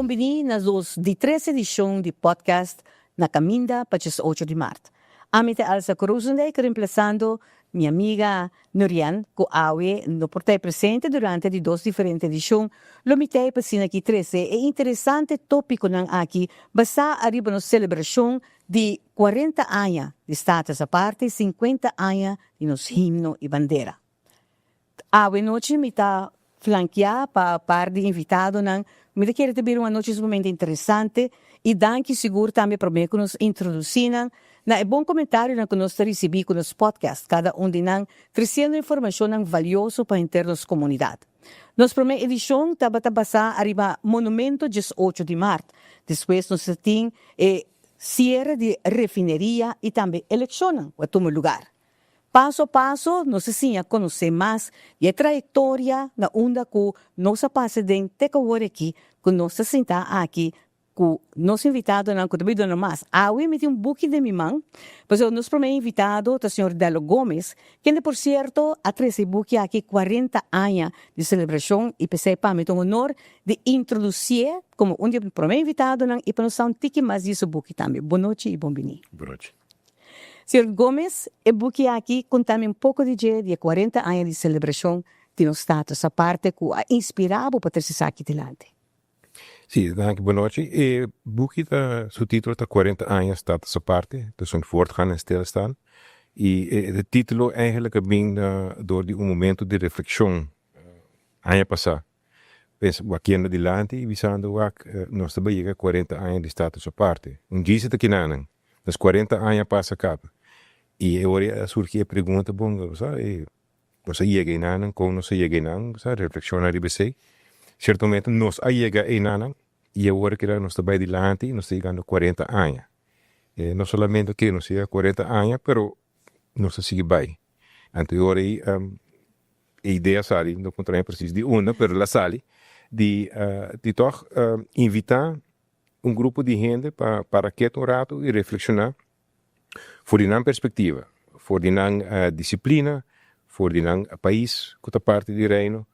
bon bini na nos di tres edishon di podcast Na Kaminda pa 18 di mart. Ami ta Elsa Krozendijk remplasando mi amiga Nurian ku awe no por ta presente durante di dos diferente edishon. Lo mi ta pa asina aki trese e interesante tópikonan aki basá ariba nos selebrashon di 40 aña di Status Aparte i 50 aña di nos himno i bandera. Awe nochi mi ta flankeá pa par di invitadonan. Mi ta kere ta bira un anochi sumamente interesante i danki sigur tambe promé ku nos introdusí nan na e bon komentarionan ku nos ta risibí ku nos podcast, kada un di nan tresiendo informashonnan valioso pa henter nos komunidat. Nos promé edishon tabata basá ariba Monumento 18 di mart. Despues nos ta tin e siere di refineria i tambe elekshonnan ku a tuma lugar. Paso a paso nos a siña konosé mas di e trayektoria na unda ku nos a pasa den te ku awor aki ku nos ta sintá aki ku nos invitadonan ku ta biduna mas. Awe mi tin un buki den mi man, pasobra nos promé invitado ta señor Dello Gomez, kende por sierto a trese e buki aki 40 aña di selebrashon i p'esei pa mi ta un honor di introdusié komo un di e promé invitadonan i pa nos sa un tiki mas di su buki tambe. Bon nochi i bon bini. Bon nochi. Señor Gomez, e buki aki konta mi un poko di dje di e 40 aña di selebrashon di nos status aparte ku a inspirá bo pa trese esaki dilanti. Sí, danki, bon nochi. E buki ta, su título ta 40 aña status aparte, dus een voortgaan en stilstaan. I e título eigenlijk a bin dor di un momento di reflekshon aña pasá. Pensa wakiendo dilanti i bisando wak nos ta bai yega 40 aña di status aparte. Un djis ta kinanan. Nos 40 aña pasa kaba. I e ora a surgi e pregunta, bon, sa, e nos a yega einanan, kon nos a yega einan, sa, reflekshoná riba esei. Siertamente nos a yega einanan i awor keda nos ta bai dilanti i nos ta yegando 40 aña. E no solamente ke nos yega 40 aña, pero nos ta sigui bai. Anto e ora ei e idea sali, no por trae presis di unda, pero el a sali, di di tòg invitá un grupo di hende pa para ketu un ratu i reflekshoná for di nan perspektiva, for di nan disiplina, for di nan pais ku ta parti di Reino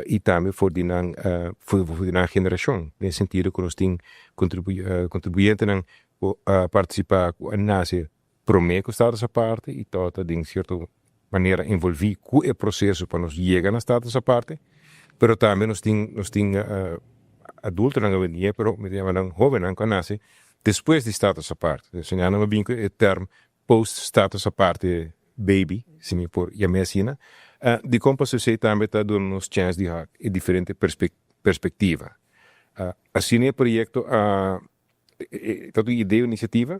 i tambe for di nan for di nan generashon, den sentido ku nos tin kontribuyentenan ku a partisipá ku a nase promé ku Status Aparte i tabata den sierto manera envolví ku e proseso pa nos yega na Status Aparte, pero tambe nos tin nos tin adultonan awendia pero mi ta yama nan hóbennan ku a nase despues di Status Aparte. Entonces nan a bin ku e term post Status Aparte baby, si mi por yam'é asina. Dikon pasobra esei tambe ta duna nos chèns di hak e diferente perspektiva. Asina e proyekto a ta un idea, un inisiativa.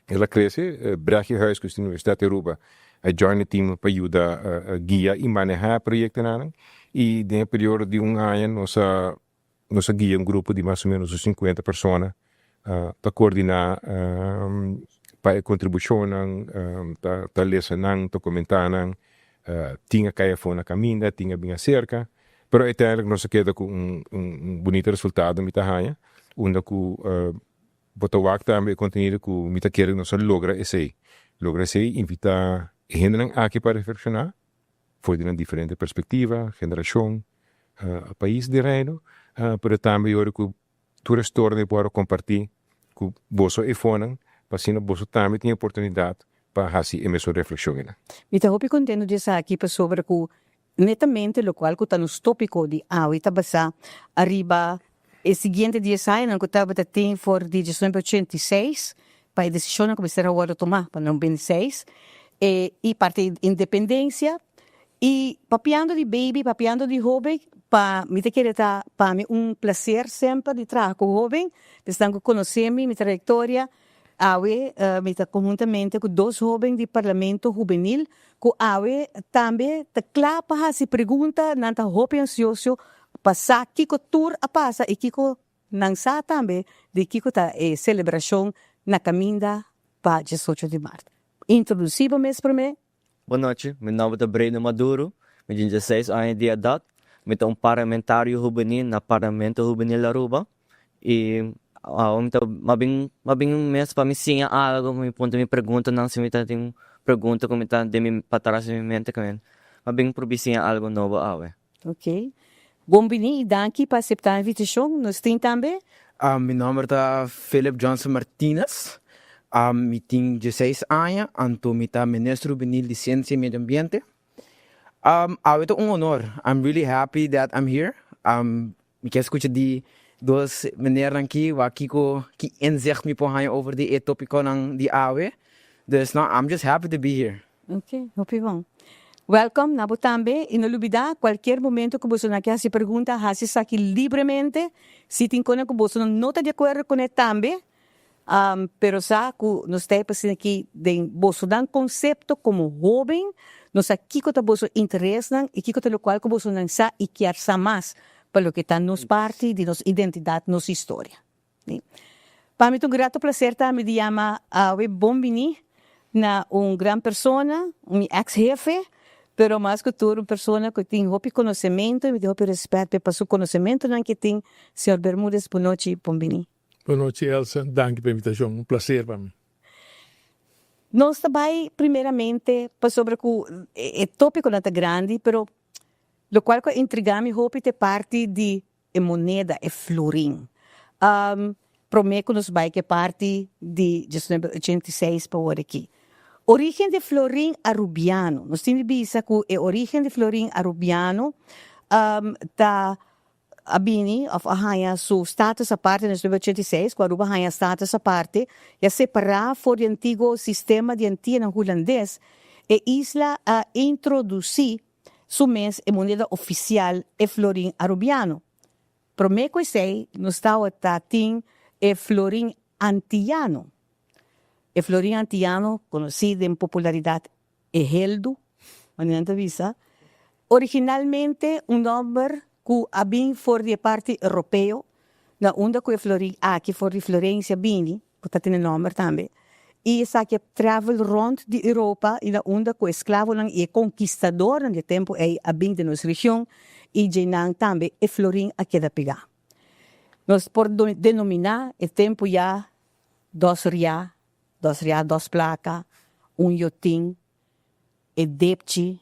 El a krese, Brechtje Huiskes di Universidat di Aruba a join e team pa yuda guia i manehá e proyektonan. I den e periodo di un aña nos a nos a guia un grupo di mas o menos un 50 persona ta koordiná pa e kontribushonnan, ta ta lesa nan, ta komentá nan. Tin a kai afó na kaminda, tin a bin aserka, pero uiteindelijk nos a keda ku un un bunita resultado mi ta haña, unda ku Bo ta wak tambe e kontenido ku mi ta kere nos a logra esei. Logra esei, invitá e hendenan aki pa reflekshoná for di nan diferente perspektiva, generashon, pais di Reino, pero tambe yora ku tur e storia por a kompartí ku boso efonan pa asina boso tambe tin e oportunidat pa hasi e mesun reflekshon einan. Mi ta hopi kontento di esaki pasobra ku Netamente lokual ku ta nos tópiko di awe ta basá ariba e siguiente dies añanan ku tabata tin for di 1986 pa e desishonnan ku mester a wòrdu tumá pa 96 e i parti di independensia i papiando di baby papiando di hóben pa mi ta kere ta pa mi un plaser semper di traha ku hóben esnan ku konosé mi mi trayektoria. Awe mi ta konhuntamente ku dos hóben di Parlamento Hubenil ku awe tambe ta kla pa hasi pregunta, nan ta hopi ansioso pa sa kiko tur a pasa i kiko nan sa tambe di kiko ta e selebrashon na kaminda pa 18 di mart. Introdusí bo mes promé. Bon nochi, mi nomber ta Breno Maduro, mi tin 16 aña di edat, mi ta un parlamentario hubenil na Parlamento Hubenil Aruba y awe mi ta m'a bin m'a bin mes pa mi siña algo, mi puntra mi preguntanan si mi ta tin pregunta ku mi ta den mi patras den mi mente m'a bin purbi siña algo nobo awe. Ok. Bon bini y danki pa acepta e invitacion. Nos tin tambe. Mi nomber ta Philip Johnson Martinez. Mi tin dieseis aña, anto mi ta Minister Hubenil di Ciencia y Medio Ambiente. Awe ta un honor. I'm really happy that I'm here. Mi kier scucha di dos meneernan aki wak kico ki inzicht mi por haña over di e topiconan di awe. Dus no, I'm just happy to be here. Ok, hopi bon. Welcome na bo tambe y no lubida cualkier momento cu boso nan ke haci pregunta haci esaki libremente. Si tin cona cu boso no ta di acuerdo cune tambe, pero sa cu nos ta e pasina aki den boso nan concepto como hoben, nos sa kico ta boso interesnan y kico ta locual cu boso nan sa y kier sa mas pa loke ta nos parti di nos identidad, nos historia. Pa mi ta un grato placer tambe di yama awe bon bini na un gran persona, mi ex hefe, pero mas cu tur un persona cu tin hopi conocemento y mi tin hopi respet p'e pa su conocementonan cu e tin, señor Bermudez, bon nochi, bon bini. Bon nochi Elsa, danki pa invitacion, un placer pa mi. Nos ta bay primeramente pasobra cu e topiconan ta grandi, pero locual cu a intriga mi hopi ta e parti di e moneda, e florin. Prome ku nos bai ku e parti di 1986 pa wor aki. Origen di florin Arubiano. Nos tin di bisa ku e origen di florin Arubiano ta a bini of a haña su status aparte na 1986 ku Aruba haña status aparte i a separá for di antiguo sistema di Antianan Hulandes. E isla a introdusí su mes e moneda ofisial e florin Arubiano. Promé ku esei nos tawata tin e florin Antiyano. E florin Antiyano konosí den popularidat e heldu, manera nan ta bisa, originalmente un nòmber ku a bin for di e parti europeo na unda ku e florin aki for di Florencia bini. Bo ta tene nomber tambe. I esaki a travel rond di Europa i na unda ku esklavonan i e konkistadornan di e tempu ei a bin den nos region i dje nan tambe e florin a keda pegá. Nos por denominá e tempu ya dos riá, dos riá dos plaka, un yotin, e depchi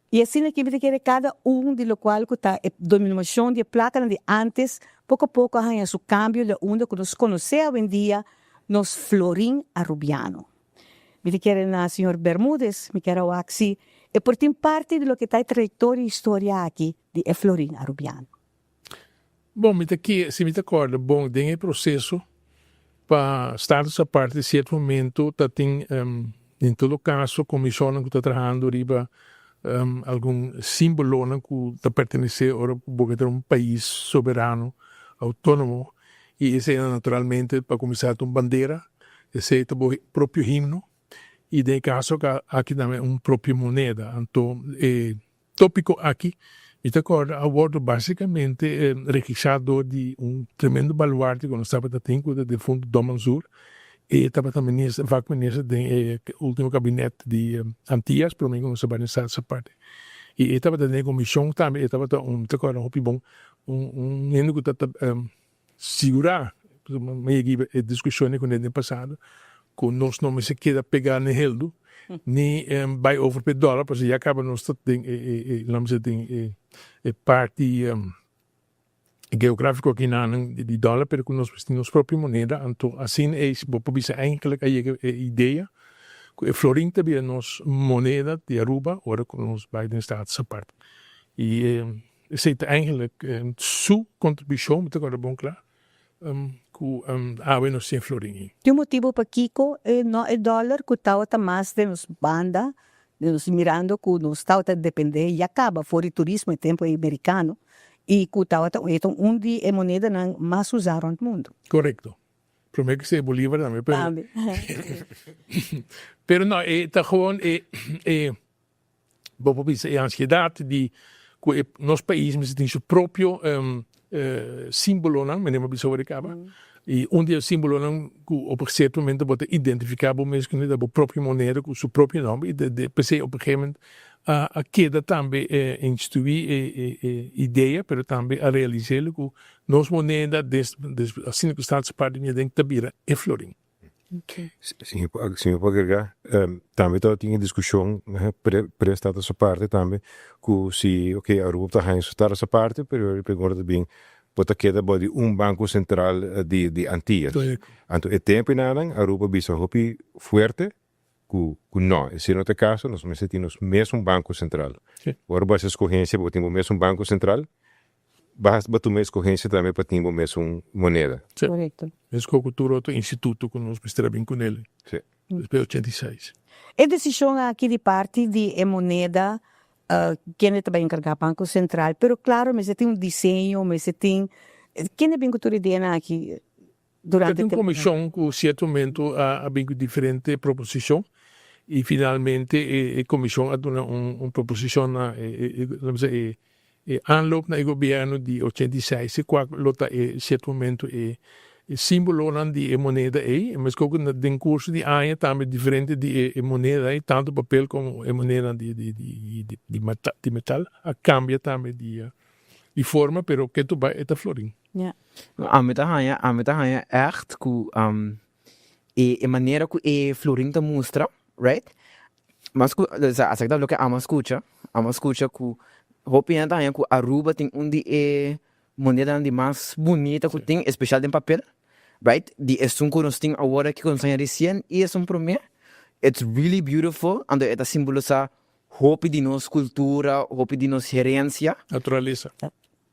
I asina ki mi ta kere kada un di lokual ku ta e dominashon di e plakanan di ántes poko poko a haña su kambio la unda ku nos konosé awendia nos florin arubiano. Mi ta kere na señor Bermudez, mi kier a wak si e por tin parti di loke ta e trayektoria i historia aki di e florin arubiano. Bon, mi ta ke, si mi ta kòrda bon, den e proseso pa status aparte sierto momento ta tin, en todo kaso komishonnan ku ta trahando riba algun simbolonan ku ta pertenesé ora ku bo ke ta un pais soberano, outónomo, i eseinan naturalmente pa kuminsá ta un bandera, esei ta bo propio himno, i den e kaso aki tambe un propio moneda. Anto e Tópiko aki, mi ta kòrda, a wòrdu básikamente regisá dor di un tremendo baluarte ku nos tabata tin, ku ta defuntu Don Mansur. E tabata minister, vakminister den e último kabinèt di Antias, promé ku nos a bai den Status Aparte. I e tabata den e komishon tambe, e tabata un, mi ta kòrda hopi bon, un un hende ku ta Sigurá, pasobra mi a yega e diskushonnan ku den pasado, ku nos no mester keda pegá na e heldu, ni bai over pa e dòler, pasobra ya kaba nos ta den e, laat mi sey, den e parti geográfiko akinan di dòler, pero ku nos mester tin nos propio moneda, anto asina ei bo por bisa eindelijk a yega e idea ku e florin ta bira nos moneda di Aruba ora ku nos bai den Status Apart. I Esei ta eigenlijk su kontribushon, mi ta kòrda bon kla, ku awe nos tin florin ei. Tin un motibu pakiko e no e dòler ku tabata mas den nos banda, den nos mirando ku nos tabata dependé ya kaba for di turismo e tempu ei merikano i ku tabata e ta un di e monedanan mas usá rònt mundu. Korekto. Promé ku esei Bolívar tambe pero. Tambe. Pero no e ta gewoon e e. Bo por bisa e ansiedat di ku e nos pais mester tin su propio simbolonan, manera mi a bisa ora kaba, i un di e simbolonan ku op un sierto momento bo ta identifiká bo mes kuné ta bo propio moneda ku su propio nòmber i p'esei op un gegeven moment a keda tambe instituí e idea pero tambe a realis'é ku nos moneda asina ku Status Aparte bini aden ta bira e florin. Si mi por agrega, tambe tabatin e discusion pre status aparte tambe cu si ok Aruba ta haña su status aparte pero e pregunta ta bin bo ta keda bo di un banco central di Antillas. Anto e tempo enanan Aruba a bisa hopi fuerte cu no, esey no ta e caso, nos mester tin nos mesun banco central. Ora bo haci escogencia pa bo tin bo mesun banco central, Basta bo tuma escogencia tambe pa tin bo mesun moneda. Sí. Correcto. Mesco cu tur otro instituto cu nos mester a bin cu nel. Sí. Despues 86. E decision aki di parti di e moneda kende ta bay encarga Banco Central, pero claro mester tin un diseño, mester tin, kende bin cu tur ideanan aki durante Ta tin un tempo? comision cu cierto momento a bin cu diferente proposicion y finalmente e comision a duna un proposicion na e e e aanloop na e gobierno di 86 e cua lo ta e cierto momento e simbolonan di e moneda ey. Mesco cu den curso di aña tambe diferente di e moneda ey tanto papel como e monedanan di di metal a cambia tambe di forma pero ke tu bay e ta florin. Ami ta haña, ami ta haña ègt ku e e manera ku e florin ta mustra, right, mas ku asina ta loke ami a skucha, ami a skucha ku hopi hende ta haña ku Aruba tin un di e monedanan di mas bunita ku tin, espeshal den papel, right, di esun ku nos tin awor aki ku nos haña resien i esun promé, it's really beautiful, anto e ta simbolisá hopi di nos kultura, hopi di nos herensia. Naturalesa.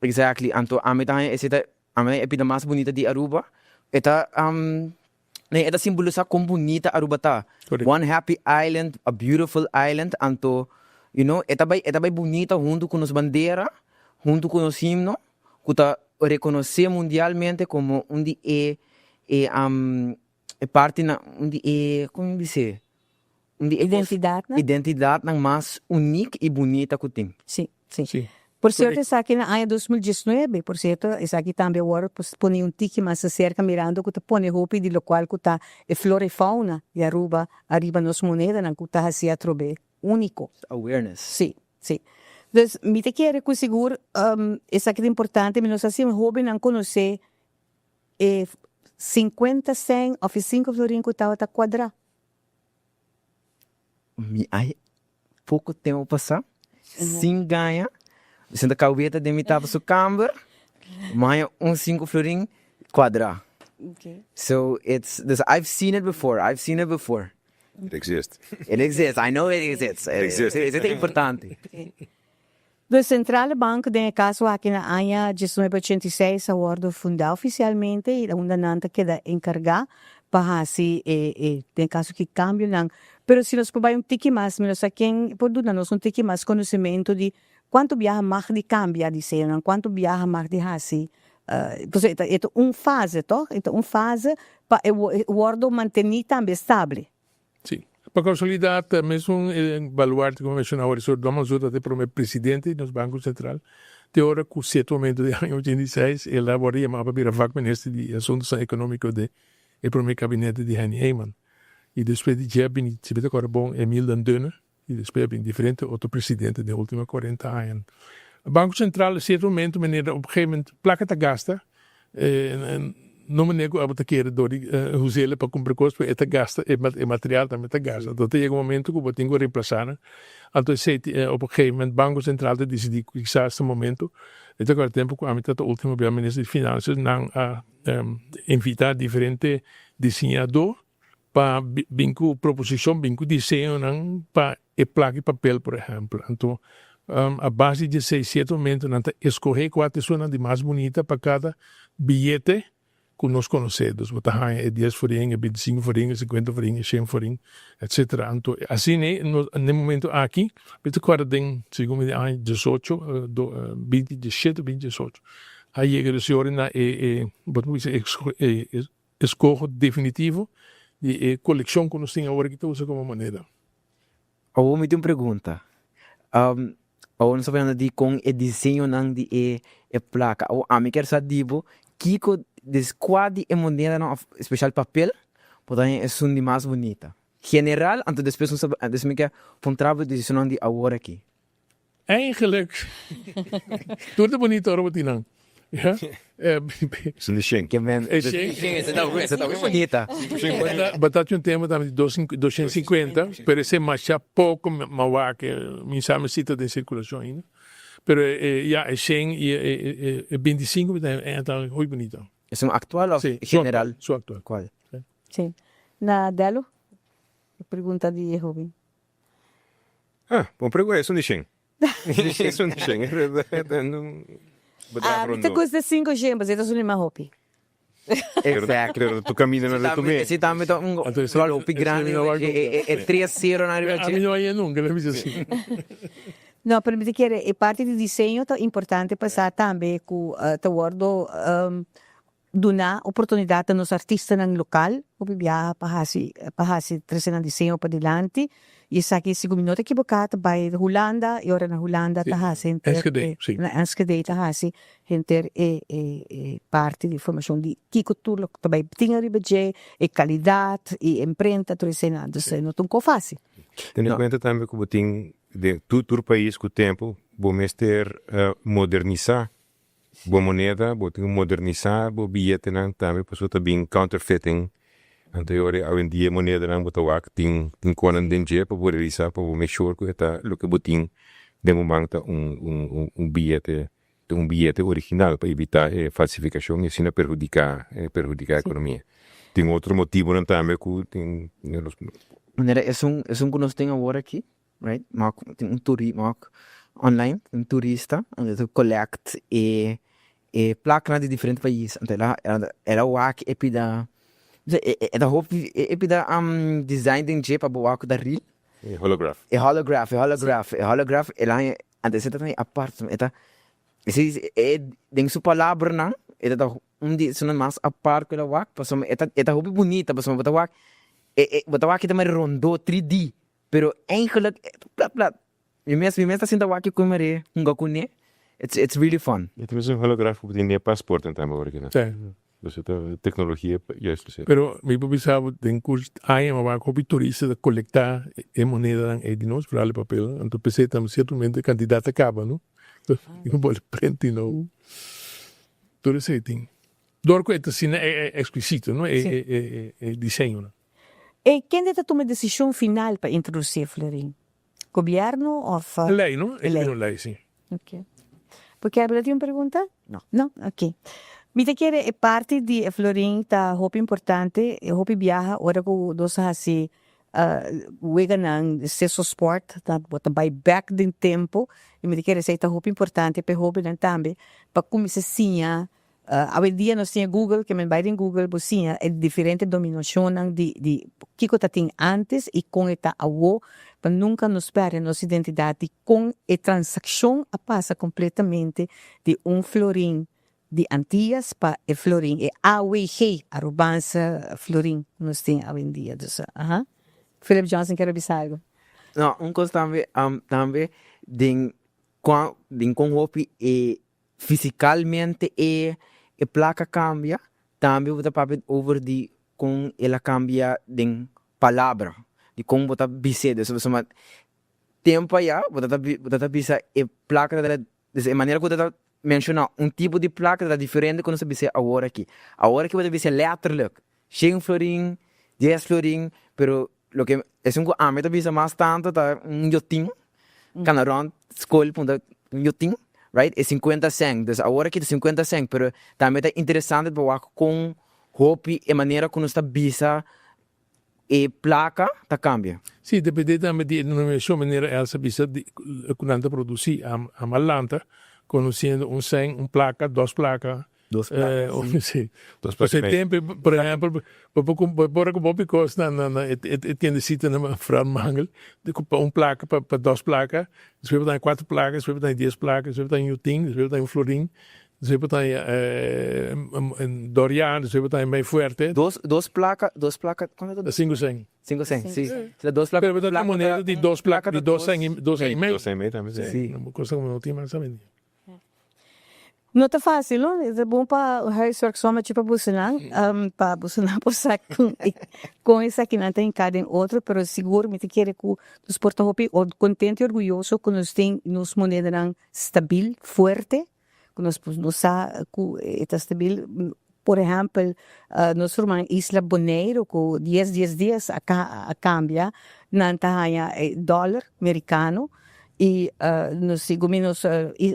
Exactly, anto ami ta haña esei ta ami e pida mas bunita di Aruba, e ta e ta simbolisa kon bunita Aruba ta, one happy island, a beautiful island, anto you know e ta bai e ta bai bunita huntu ku nos bandera, huntu ku nos himno ku ta rekonosé mundialmente komo un di e e e partinan un di e kon mi bis'é un di e Identidatnan? identidatnan mas unik i bunita ku tin. Sí, sí. Sí. Por cierto esaki na aña 2019, por cierto esaki tambe awor pone un tiki mas acerca mirando cu ta pone hopi di locual cu ta e flora y fauna di Aruba ariba nos monedanan cu ta haci atrobe unico. Awareness. Sí, sí. Dus mi ta kere cu sigur esaki ta importante, mi nos haci hobennan conoce e 50 cent of e 5 florin cu tabata cuadra. Mi ai poko tempu pasá, sin gaña, mi sinta kaweta den mi tata su kamber, mi haña un sinku florin kuadrá. So it's, dus I've seen it before, I've seen it before. It exists. It exists, I know it exists. It exists. Esei ta importante. De Centrale Bank den e kaso aki na aña 1986 a wòrdu fundá ofisialmente i unda nan ta keda enkargá pa hasi e e den kaso ki kambionan. Pero si nos por bai un tiki mas mi no sa ken por duna nos un tiki mas konosementu di kuantu biaha mag di kambia diseñonan, kuantu biaha mag di hasi pasobra e ta e ta un fase tòg? E ta un fase pa e wòrdu mantení tambe stable. Sí. Pa casualidad, mesun e baluarte cu mi a menciona awor, señor Don Mansur ta e prome presidente di nos Banco Central. Te ora cu cierto momento di aña 86 el a worde yama pa bira vakminister di Asuntonan Economico den e prome kabinete di Henny Eman. Y despues di dje a bini, si mi ta corda bon, Emile den Dunne y despues a bini diferente otro presidente den ultimo 40 añanan. Banco Central cierto momento manera op gegeven moment placa ta gasta, No manera ku abo ta kere dor di huzele pa kumpra kos, pero e ta gasta, e material tambe ta gasta. Anto ta yega un momento ku bo tin ku remplasá nan. Anto esei op un gegeven moment Banko Sentral ta disidí ku kisas ta momento. Mi ta kòrda tempu ku ami tabata ultimo bia minister di Finansias, nan a invitá diferente diseñadó pa bin ku proposishon, bin ku diseñonan pa e plaka di papel, por ehèmpel. Anto, a base di esei sierto momento nan ta eskohé kua ta esunnan di mas bunita pa kada biyete ku nos konosé. Dus bo ta haña e dies forin, e bintisinku forin, e sinkuenta forin, e shen forin, etsetera. Anto, asina ei nos na e momento aki, mi ta kòrda den segun mi di aña diesocho, binti diesshete, binti diesocho, a yega di señor na e e bo ta bisa e Eskoho definitivo di e kolekshon ku nos tin awor aki ta usa komo moneda. Awor mi tin un pregunta. Awor nos ta hablando di kon e diseñonan di e e plaka. Awor ami kier sa di bo kiko des kua di e monedanan òf espeshal papel bo ta haña esun di mas bunita? General, anto despues nos ta despues mi kier puntra bo decisionnan di awor aki. Eigenlijk, tur ta bunita ora bo tin nan. Ja. Esun di shen. Ke men. E shen. Ese ta ese ta bunita. Bo ta un tema tambe di dos 250, pero ese masha poco ma wak mi sa mi si ta den circulacion ainda. Pero e ya e shen y e e 25 mi ta ta hopi bunita. Esun actual of Si, general? Su actual. Cual? Si. Na Delo, e pregunta di e hoben. Ah, bon pregunta. Esun di shen. Esun di shen. Ah, mi ta gusta cinco shen, pasobra ta suni mas hopi. Exacto. Pero tu camina na retumé. Si tambe ta un rol hopi grandi. E tres cero nan riba dje. Ami no a yei nunca, lo bisa si. No, pero mi ta kere e parti di diseño ta importante pasá tambe ku ta wordo Duna oportunidat na nos artistanan lokal hopi biaha pa hasi pa hasi trese nan diseño padilanti y esaki si ku mi no ta ekiboká ta bai Hulanda y ora na Hulanda ta hasi henter Enschede si. Na Enschede ta hasi henter e e e parti di formashon di kiko tur lo ta bai tin ariba dje e kalidat y imprenta tur eseinan dus no ta un kos fásil. Tene kuenta tambe ku bo tin den tur tur pais ku tempu bo mester modernisá Bo moneda, bo tin ku modernisá bo biyetenan tambe pasobra ta bin counterfeiting. Anto e ora awendia e monedanan bo ta wak tin tin konan den dje pa bo realisá pa bo make sure ku e ta loke bo tin den bo man ta un un un biyete ta un biyete original pa evitá e falsifikashon i asina perhudiká perhudiká ekonomia. Tin otro motibonan tambe ku tin. Manera esun esun ku nos tin awor aki right ma tin un turi ma online un turista unda ta collect e e plaknan di diferente pais anto el a el a wak e pida e ta hopi e pida design den dje pa bo wak ku ta real E holograph. E holograph e holograph e holograph el a haña anto esei ta apart e ta esei e den su palabranan e ta un di esunnan mas apart ku el a wak pasobra e ta e ta hopi bunita pasobra bo ta wak e e bo ta wak e ta mari rondó 3D Pero eigenlijk e ta plat plat. Mi mes mi mes ta sinta wak ku mare hunga kuné. It's it's really fun. E ta mester un holograf ku bo tin den e paspoortnan tambe ora kinan. Sí. Dus e ta teknologia juist asina. Pero mi por bisa bo den kurs aña mi a wak hopi turista ta kolektá e monedanan ei di nos, vooral e papelnan. Anto p'esei ta siertamente e kantidat ta kaba no. Tin ku bole prent di nou. Tur esei tin. Dor ku e ta asina eksquisito no e e diseñonan. E kende ta tuma e desishon final pa introdusí e florin? Gobièrnu òf? E lei, no? E lei. Lei, si. Ok. Bo kier bo ta tin un pregunta? No. No? Ok. Mi ta kere e parti di e florin ta hopi importante, e hopi biaha ora ku nos a hasi weganan seso sport ta bo ta bai bèk den tempu i mi ta kere esei ta hopi importante pa e hóbennan tambe pa kuminsá siña Awendia nos tin e Google, ke men bai den Google bo siña e diferente dominashonnan di di kiko ta tin antes i kon e ta awo, pa nunka nos pèrdè nos identidat di kon e transakshon a pasa kompletamente di un florin di Antias pa e florin, e AWG, Arubaanse florin, ku nos tin awendia. Dus, aha. Philip Johnson kier a bisa algu. No, un kos tambe, tambe den kon den kon hopi e Fisikalmente e e plaka kambia, tambe bo ta papia over di kon el a kambia den palabra, di kon bo ta bis'é. Dus pasobra tempu ayá bo ta bo ta bisa e plaka ta dus e manera ku bo ta menshoná un tipo di plaka ta diferente ku nos ta bis'é awor aki. Awor aki bo ta bis'é lèterlik, shen florin, dies florin, pero Loke esun ku ami ta bisa mas tantu ta un yotin kana rònt skol punta un yotin right e sinkuenta sènt dus awor aki ta sinkuenta sènt pero tambe ta interesante pa wak kon hopi e manera ku nos ta bisa e plaka ta kambia. Sí, depende tambe di e denominashon manera Elsa bisa di ku nan ta produsí. Am a lanta konosiendo un sènt, un plaka, dos plaka, Dos plaka, sí. Sí. Dos plaka y medio. Tempo, por ehempel, bo por bo por a cumpra hopi cos na na na e e tiendecita na Frans Mangel, di cumpra un plaka pa pa dos plaka, despues bo ta haña cuatro plaka, despues bo ta haña dies plaka, despues bo ta haña un yutin, despues bo ta haña un florin, despues bo ta haña dorian, despues bo ta haña mei fuerte. Dos dos plaka, dos plaka, cuanto ta dos? Cinco cen. Cinco cen, sí. Si ta dos plaka, Pero bo ta tin moneda di dos plaka, di dos cen y dos cen y medio. Dos cen y medio tambe, sí. Sí. Cosa como no tin mas awendia. No ta fácil no, e ta bon pa huiswerksommetje pa bosonan, pa bosonan por sa kon kon esakinan ta hinká den otro, pero sigur mi ta kere ku nos por ta hopi kontento i orguyoso ku nos tin nos monedanan stabil, fuerte, Ku nos no sa ku e ta stabil. Por ehèmpel, nos ruman isla Boneiru ku dies dies dies a a kambia, nan ta haña e dòler merikano i nos sigur mi nos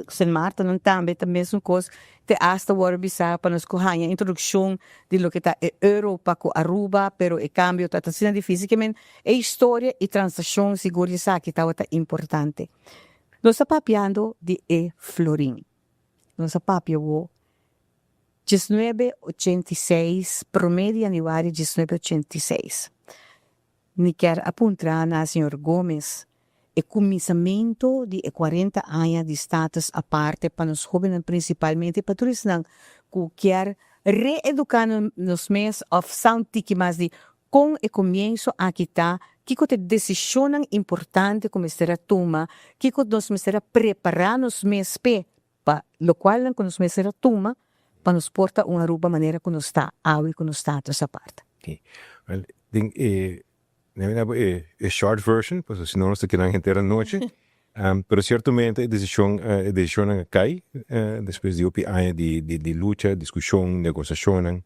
Sint Maarten nan tambe ta mesun kos, te asta wòrdu bisa pa nos ku haña introdukshon di loke ta e euro pa ku Aruba, pero e kambio ta asina difísil ke men e historia i transakshon sigur di esaki tabata importante. Nos ta papiando di e florin. Nos a papia awo 1986, prome di januari 1986. Mi kier a puntra na señor Gomez e kuminsamentu di e 40 aña di status aparte pa nos hobennan prinsipalmente pa tur esnan ku kier reeduká nos mes òf sa un tiki mas di Kon e komienso aki ta? Kiko ta e desishonnan importante ku mester a tuma? Kiko nos mester a prepará nos mes p'e pa lokualnan ku nos mester a tuma pa nos por ta un Aruba manera ku nos ta awe ku nos status apart? Oké. Wel, den e, mi a dabo e short version, pasobra si no nos ta keda henter anochi. Pero siertamente e desishon, e desishonnan a kai despues di hopi aña di di lucha, diskushon, negosiashonnan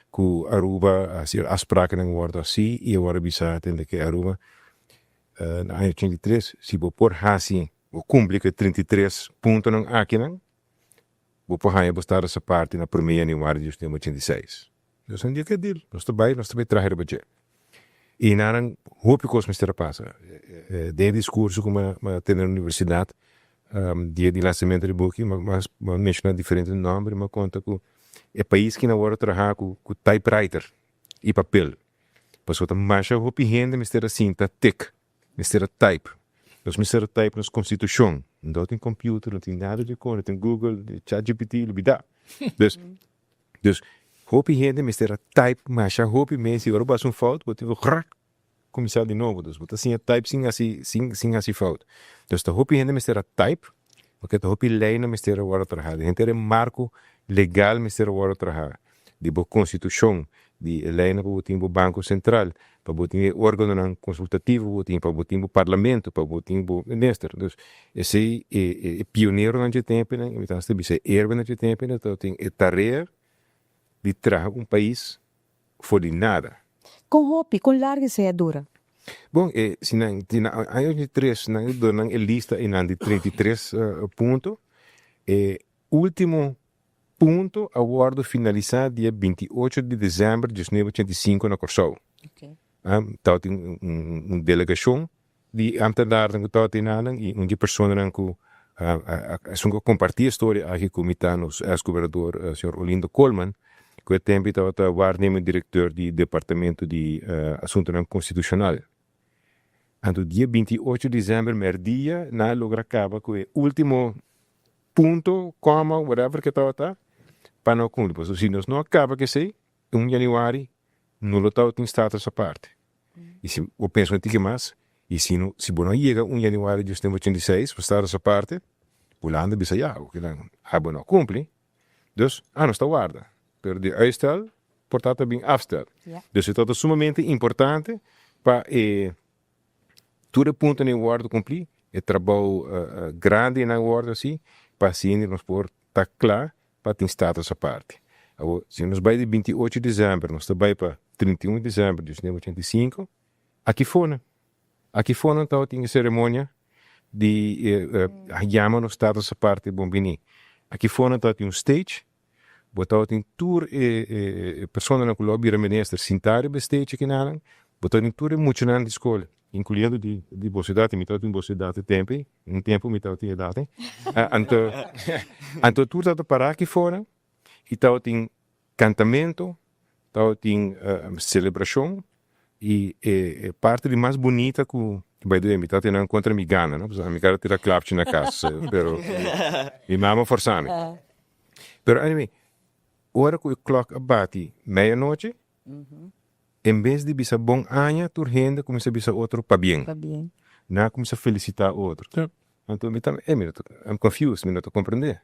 ku Aruba a hasi afsprakennan wòrdu hasi i a wòrdu bisa tende ke Aruba na aña 83 si bo por hasi bo kumpli ku e 33 puntonan akinan bo por haña bo status aparte na prome januari di 1986. Nos a di ke deal, nos ta bai, nos ta bai traha riba dje. I nanan hopi kos mester a pasa. Den e diskurso ku mi a tene na universidat dia di lansamento di buki mi a menshona diferente nòmber i mi a konta ku e pais kina wòrdu traha ku typewriter i papel. Pasobra ta masha hopi hende mester a sinta tik, mester a type. Nos mester a type nos konstitushon. No tin computer, no tin nada di kos, no tin Google, ChatGPT, lubida. Dus Dus hopi hende mester a type masha hopi mes y ora bo haci un fout bo tin cu krak cuminsa di nobo. Dus bo ta siña type sin haci sin sin haci fout. Dus ta hopi hende mester a type porque ta hopi leynan mester a wordo traha. Henter e marco legal mester a wordo traha. Di bo constitucion, di e leynan pa bo tin bo banco central, pa bo tin e organonan consultativo bo tin, pa bo tin bo parlamento, pa bo tin bo minister. Dus esey e e pioneronan dje temponan, mi ta hasta bisa e héroenan dje temponan tabatin e tarea di traha un pais for di nada. Kon hopi, kon largu esey a dura? Bon, e si nan di na aña 83 nan a duna nan e lista einan di 33 punto, e ultimo Punto a wòrdu finalisá dia 28 di desèmber 1985 na Kòrsou. Tabatin un delegashon di ámtenarnan ku tabatin nan i un di e personanan ku esun ku a kompartí e storia aki ku mi ta nos èks gobernador señor Olindo Koolman ku e tempu tabata waarnemend direkteur di departamento di asuntunan konstitushonal. Anto dia 28 di desèmber mèrdia nan a logra kaba ku e último punto, kòma, whatever ke tabata, pa no kumpli. Pasobra si nos no a kaba ku esei, un januari no lo tabatin status aparte. I si bo pensa un tiki mas, i si no, si bo no yega un januari di 1986 pa status aparte, Hulanda bisa ya, bo kinan abo no a kumpli, dus a nos ta warda. Pero di uitstel por ta ta bin afstel. Dus e tabata sumamente importante pa e Tur e puntonan wòrdu kumplí, e trabou grandinan wòrdu hasí pa asina nos por ta kla pa tin status aparte. Awor, si nos bai di 28 desèmber nos ta bai pa 31 desèmber di 1985, aki fonan, aki fonan tabatin e seremonia di yama nos status aparte bon bini. Aki fonan tabatin un stage Bo tabatin tur e personanan ku lo a bira minister sintá riba e stage akinanan. Bo tabatin tur e muchanan di skol, inkluyendo di di boso edat, i mi tabatin boso edat e tempu ei, un tempu mi tabatin edat ei. Anto, anto tur tabata pará aki fora i tabatin kantamentu, tabatin selebrashon i e parti di mas bunita ku, by the way mi tabatin nan kontra mi gana, no, pasobra mi kara tira klapchi na kas, pero mi mama a forsa mi. Pero anyway, ora ku e klòk a bati meianochi, en bes di bisa bon aña, tur hende a kuminsá bisa otro pabien. Nan a kuminsá felisitá otro. Anto mi ta, ey, mi no ta, I'm confused, mi no ta komprendé,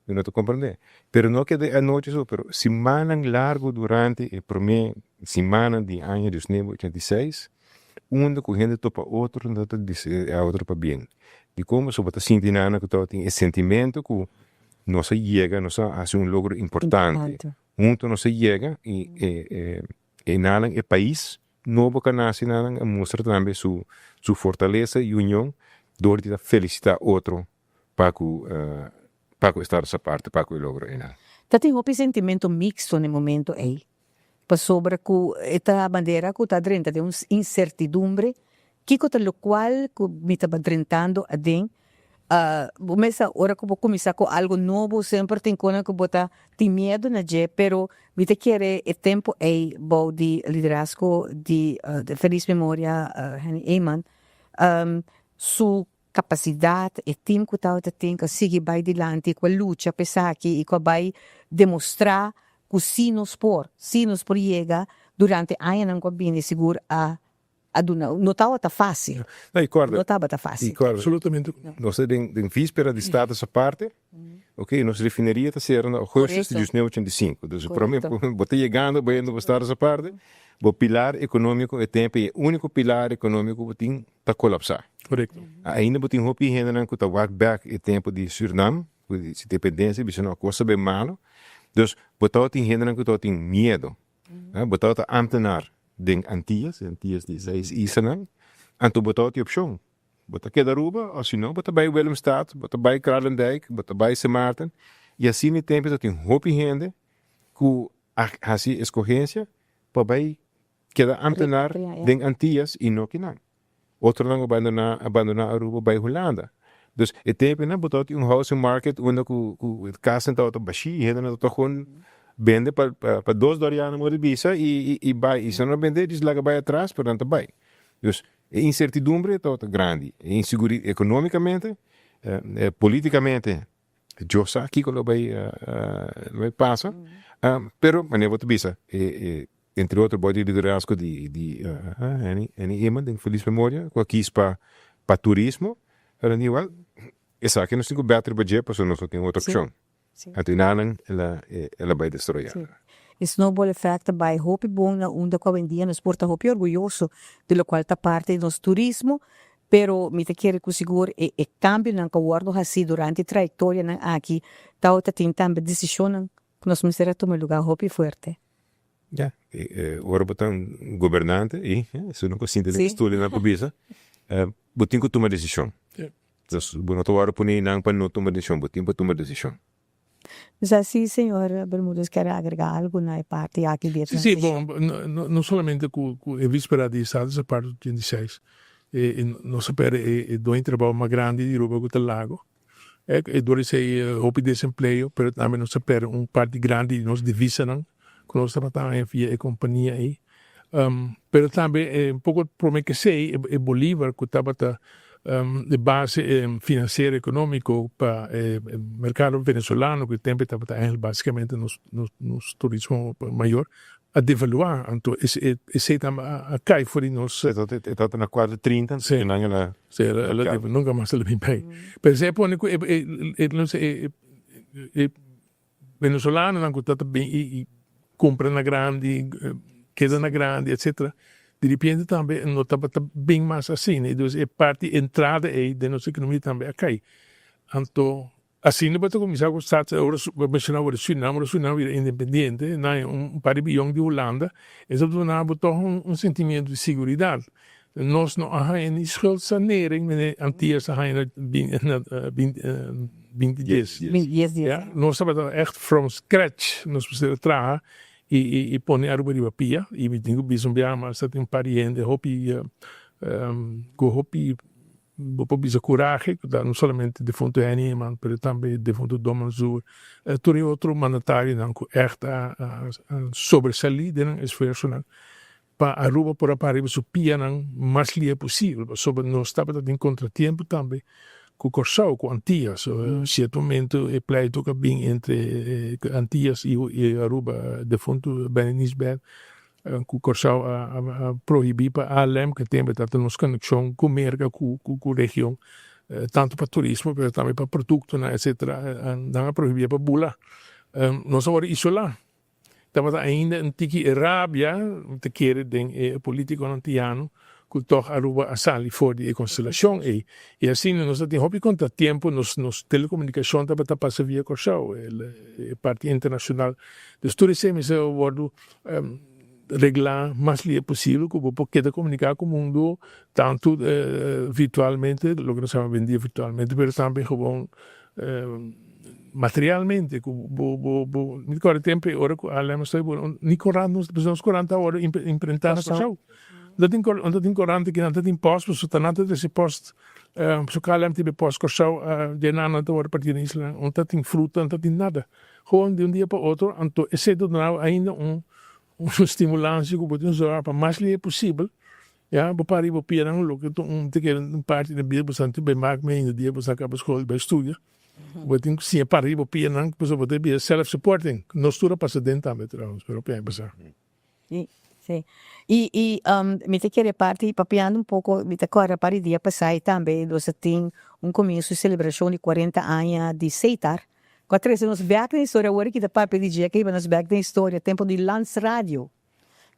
mi no ta komprendé. Pero no keda e anochi so, pero simannan largu durante e promé simannan di aña 1986, unda ku hende topa otro, nan ta bisa e otro pabien. Dikon? Pasobra bo ta sinti nan ku tabatin e sentimentu ku. Nos a yega, nos a hasi un logro importante. Hunto nos a yega y e nanan e pais nobo cu a nace nanan a mustra tambe su su fortaleza y union door di ta felicita otro pa cu pa cu e status aparte, pa cu e logro eynan. Ta tin hopi sentimento mixto na e momento ey, pasobra cu e ta manera cu ta drenta den un incertidumbre, kico ta locual cu mi ta drentando aden? Bo mester ora cu bo cuminsa cu algo nobo semper tin cona cu bo ta tin miedo na dje, pero mi ta kere e tempo ey bou di liderazgo di de feliz memoria Henny Eman su Kapasidat, e tim ku tabata tin ku a sigui bai dilanti, ku a lucha pa esaki i ku a bai demostrá ku sí nos por, sí nos por yega durante añanan ku a bini sigur a a duna, no tabata fásil, No, i kòrda, no tabata i fásil. kòrda, Absolutamente ku no. nos ta den den víspera di status aparte, ok, nos refineria ta sera na augustus di Korekto. 1985, dus prome Korekto. bo ta yegando bayendo pa status aparte, bo pilar ekonómiko e tempu ei e úniko pilar ekonómiko ku bo tin ta kolapsá. Korekto. Ainda bo tin hopi hendenan ku ta wak bèk e tempu di Sürnam, ku di su dependensia, bisa no a kos ta ben malu. Dus bo tabatin hendenan ku tabatin miedu. Bo tabata ámtenar den Antillas, e Antillas di seis islanan, anto bo tabatin opshon. Bo ta keda Aruba òf si no bo ta bai Willemstad, bo ta bai Kralendijk, bo ta bai Sint Maarten. I asina e tempu tabatin hopi hende ku a hasi eskohensia pa bai Keda ambtenaar den Antillas y no kinan. Otronan a bandona a bandona Aruba bay Hulanda. Dus e temponan bo tabata tin un housing market unda cu cu casnan tabata bashi y hendenan tabata gewoon bende pa pa dos doriano mor di bisa y y bay y si nan no bende djis laga bay atras pero nan ta bay. Dus e incertidumbre tabata grandi, e inseguri economicamente, politicamente. Dios sa kiko lo bai lo bai pasa, pero manera bo ta bisa entre otro bo di liderazgo di di Henny Henny Eman den feliz memoria ku a kis pa pa turismo pero igual esaki nos tin ku bèt riba dje pasobra nos no tin otro opshon anto enanan el a el a bai destroyá. E snowball effect ta bai hopi bon na unda ku awendia nos por ta hopi orguyoso di lokual ta parti di nos turismo Pero mi ta kere ku sigur e e kambionan ku a wòrdu hasí durante e trayektorianan aki tabata tin tambe desishonnan ku nos mester a tuma lugá hopi fuerte. Ya, ora bo ta un gobernante i esun no ku sinta den e stulnan pa bisa, bo tin ku tuma desishon. Dus bo no ta wòrdu pone einan pa no tuma desishon, bo tin pa tuma desishon. Sa si señor Bermudez kier agrega algo na e parti aki di e Sí, sí, transicion. bon, no solamente cu cu e víspera di Status Aparte 86, e nos a perde e e doño trabao mas grandi di Aruba cu ta Lago, e e dor esey hopi desempleo, pero tambe nos a perde un parti grandi di nos divisanan cu nos tabata haña via e compania ey. Pero tambe un poco prome cu esey e Bolívar cu tabata e base financiero economico pa e mercado venezolano cu e tempo tabata eigenlijk basicamente nos nos turismo mayor a devalua anto esey tambe a cay for di nos. E tabata na cuatro trinta anto e nan el a Si el a nunca mas el a bin bay. Pero esey a pone cu e e Venezolanonan ku ta ta bin i kumpra na grandi, keda na grandi etcetera, di ripiente tambe no tabata bin mas asina. I dus e parti entrada ei den nos ekonomia tambe a kai. Anto asina bo ta kuminsá ku start ora bo menshona ora Surinam, ora Surinam bira independiente nan un par di biyon di Hulanda, esei ta duna bo tòg un sentimiento di siguridat. Nos no a haña ni schuldsanering, meneer Antillas a haña na binti dies. Ya, nos tabata echt from scratch, nos mester a traha y y pone Aruba riba pia y mi tin cu bisa un biaha mas ta tin un par di hende hopi cu hopi bo por bisa curahe cu ta no solamente defunto Henny Eman pero tambe defunto Don Mansur tur e otro mandatarionan cu echt a sobresali den nan esfuersonan pa Aruba por a para riba su pianan mas lia posibel, pasobra nos tabata den contratiempo tambe cu Corsou, cu Antillas. Cierto momento e pleito cu a bin entre Antillas y Aruba, defunto Benny Nisbet, cu Corsou a prohibi pa ALM, cu e tempo tabata nos conexion cu Merca, cu region, tanto pa turismo pero tambe pa productonan etcetera, nan a prohibi pa bula. Nos a worde isola. Tabata ainda un tiki e rabia, mi ta kere, den e politiconan antiano. ku tòg Aruba a sali for di e konstelashon ei. I asina nos a tin hopi kontratiempo, nos nos telekomunikashon tabata pasa via Kòrsou, e parti internashonal. Dus tur esei mester a wòrdu reglá mas lihe posibel ku bo por keda komuniká ku mundu tantu virtualmente, loke nos yama awendia virtualmente, pero tambe gewoon materialmente ku bo bo bo mi ta kòrda tempu e ora ku ALM a stoi bo ni korant nos pasobra nos korant ta wòrdu imprentá na Kòrsou. No tin no ta tin korant aki nan ta tin pòst pasobra ta nan ta trese pòst pasobra KLM tin e pòst Kòrsou dje nan nan ta wòrdu partí na islanan no ta tin fruta no ta tin nada gewoon di un dia pa otro anto esei ta duna ainda un un stimulansha ku bo tin zòrg pa mas lihe posibel Ya, bo para riba pianan loke ta un ta keda un parti den bida bo sa tin bai mak mi ainda dia bo sa kaba skol bai studia. Bo tin ku siña para riba pianan pasobra bo ta bira self supporting. Nos tur a pasa den tambe trouwens pero hopi aña pasa. Si, si. I i mi ta kere parti papiando un poko mi ta kòrda par di dia pasá i tambe nos a tin un komienso di selebrashon di kuarenta aña di Seitar ku a trese nos bèk den historia awor ki ta papia di dje a hiba nos bèk den historia tempu di Landsradio.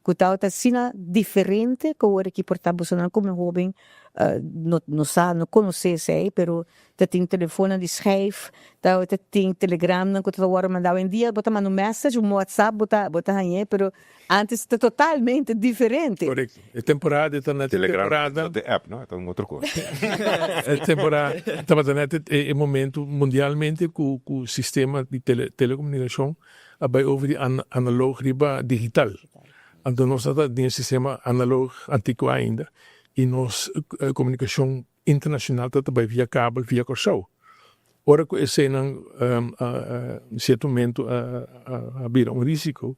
Ku tabata asina diferente ku awor aki por ta bosonan komo hoben no no sa no konosé esei pero ta tin telefonnan di schijf tabata tin telegramnan ku ta wòrdu mandá awendia bo ta manda un message un whatsapp bo ta bo ta hañ'é pero antes ta totalmente diferente. Korekto e temporada e ta net e Telegram temporada ta de app no e ta un otro kos. E temporada tabata net e momento mundialmente ku ku sistema di tele telekomunikashon a bai over di analoog riba digital. Anto nos ta den e sistema analoog antikua ainda i nos komunikashon internashonal ta bai via kabel via Kòrsou. Ora ku eseinan na sierto momento a bira un risiko,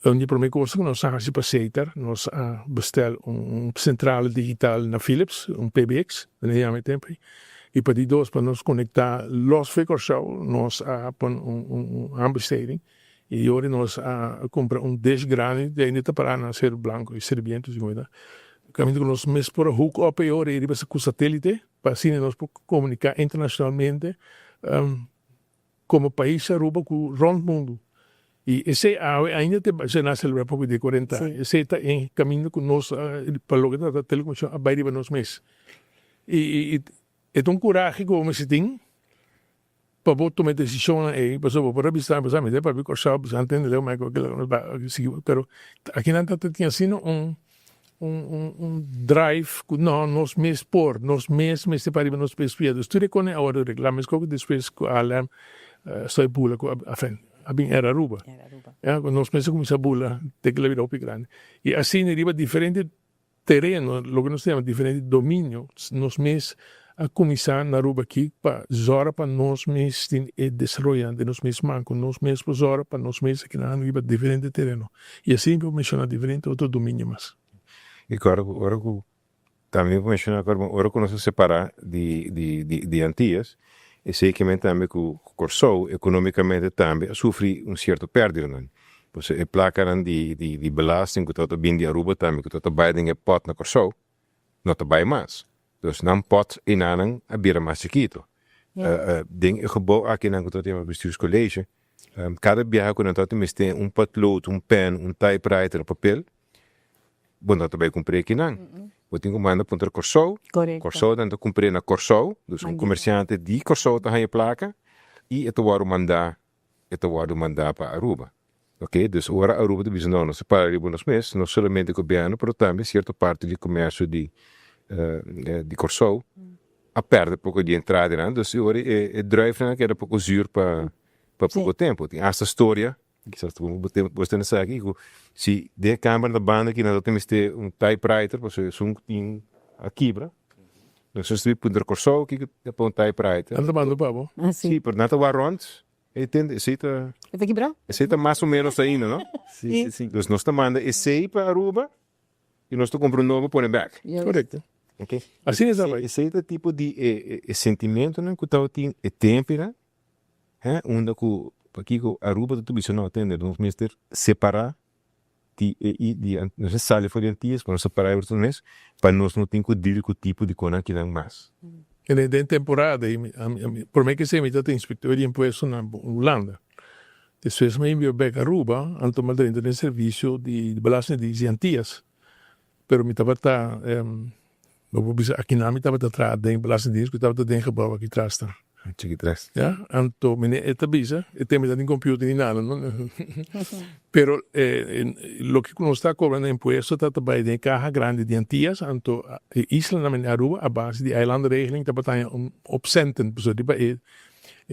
un di e promé kos ku nos a hasi pa Setar, nos a bestel un sentrale digital na Philips, un PBX, nan a yama e tempu ei. I pa di dos, pa nos konektá lòs for Kòrsou, nos a pone un aanbesteding i ora nos a kumpra un dish grandi di ainda ta pará na Seru Blanco i Sirbiento si komo ta. Kaminda ku nos mes por a hook up e ora ei riba ku satélite pa asina nos por komuniká internashonalmente komo pais Aruba ku rònt mundu. I esei awe ainda te bai na selebrá poko di e kuarenta aña. Esei ta e kaminda ku nos pa loke ta trata telekomunikashon a bai riba nos mes. I e ta un kurahe ku bo mester tin pa bo tuma e desishonnan ei, pasobra bo por a bisa, bo sa mi ta papia Kòrsou, bo sa ntende leu mi kila nos bai sigui, pero akinan ta tin asina un un drive ku no nos mes por, nos mes mester para riba nos mes pia. Dus tur e kos a wòrdu reglá meskos ku despues ku ALM stoi bula ku afen a bin Air Aruba. Ya ku nos mes a kuminsá bula te ku el a bira hopi grandi. I asina riba diferente tereno, loke nos ta yama diferente dominio, nos mes a kuminsá na Aruba aki pa zòrg pa nos mes tin e desaroyo den nos mes man, ku nos mes por zòrg pa nos mes aki nan riba diferente tereno. I asina mi por menshoná diferente otro dominio mas. I kòrda ku ora ku tambe mi por menshoná kòrda ku ora ku nos a separá di di di Antias, esei ke men tambe ku Kòrsou ekonómikamente tambe a sufri un sierto pèrdidanan. Pasobra e plakanan di di belasting ku tabata bin di Aruba tambe ku tabata bai den e pòt na Kòrsou no ta bai mas. Dus nan pot enanan a bira mas chikito. Den e gebouw aki nan ku ta yama bestuurscollege, kada biaha ku nan tabata mester un potlood, un pen, un typewriter, papel, bo no ta bai kumpr'é akinan. Bo tin ku manda puntra Kòrsou, Kòrsou nan ta kumpr'é na Kòrsou, dus un komersiante di Kòrsou ta haña plaka i e ta wòrdu mandá e ta wòrdu mandá pa Aruba. Ok, dus ora Aruba ta bisa no, nos ta para riba nos mes, no solamente gobièrnu pero tambe sierto parti di komersio di di Kòrsou a pèrdè poko di entradanan, dus e ora e druifnan a keda poko zuur pa pa poko tempu. Tin asta storia, kisas ta bo bo ta esaki ku si den e kamber na banda aki nan ta mester un typewriter pasobra esun ku tin a kibra, nos a puntra Kòrsou kiko ta pa un typewriter. Nan ta manda pa bo? Si, pero nan ta wak rònt. Entende? Esei ta. E ta kibrá? Esei ta mas o ménos ainda, no? Sí, sí, sí. Dus nos ta manda esei pa Aruba i nos ta kumpra un nobo pone bèk. Korekto. Oké. Asina ta bai. Esei ta tipo di e e sentimentonan ku tabatin e tempunan, hè, unda ku pakiko Aruba ta bisa no, tende, nos mester separá di e i di nos a sali for di Antillas pa nos a para nos mes pa nos no tin ku deal ku tipo di konan kinan mas. En den temporada ei mi ami prome ke esei mi ta inspektor di impuesto na Hulanda. Despues mi a bek Aruba anto mi a drenta den servisio di belastingdienst di Antillas. Pero mi tabata, bo por bisa akinan mi tabata traha den Belastingdienst ku tabata den gebou aki tras ta. Chiki tras. Ya, anto meneer e ta bisa, e tempo ta tin computer ni nada no, pero loke ku nos ta kobra na impuesto ta ta bai den e kaha grandi di Antias, anto e islanan meneer Aruba a base di eilandenregeling tabata haña un opcenten, pasobra riba e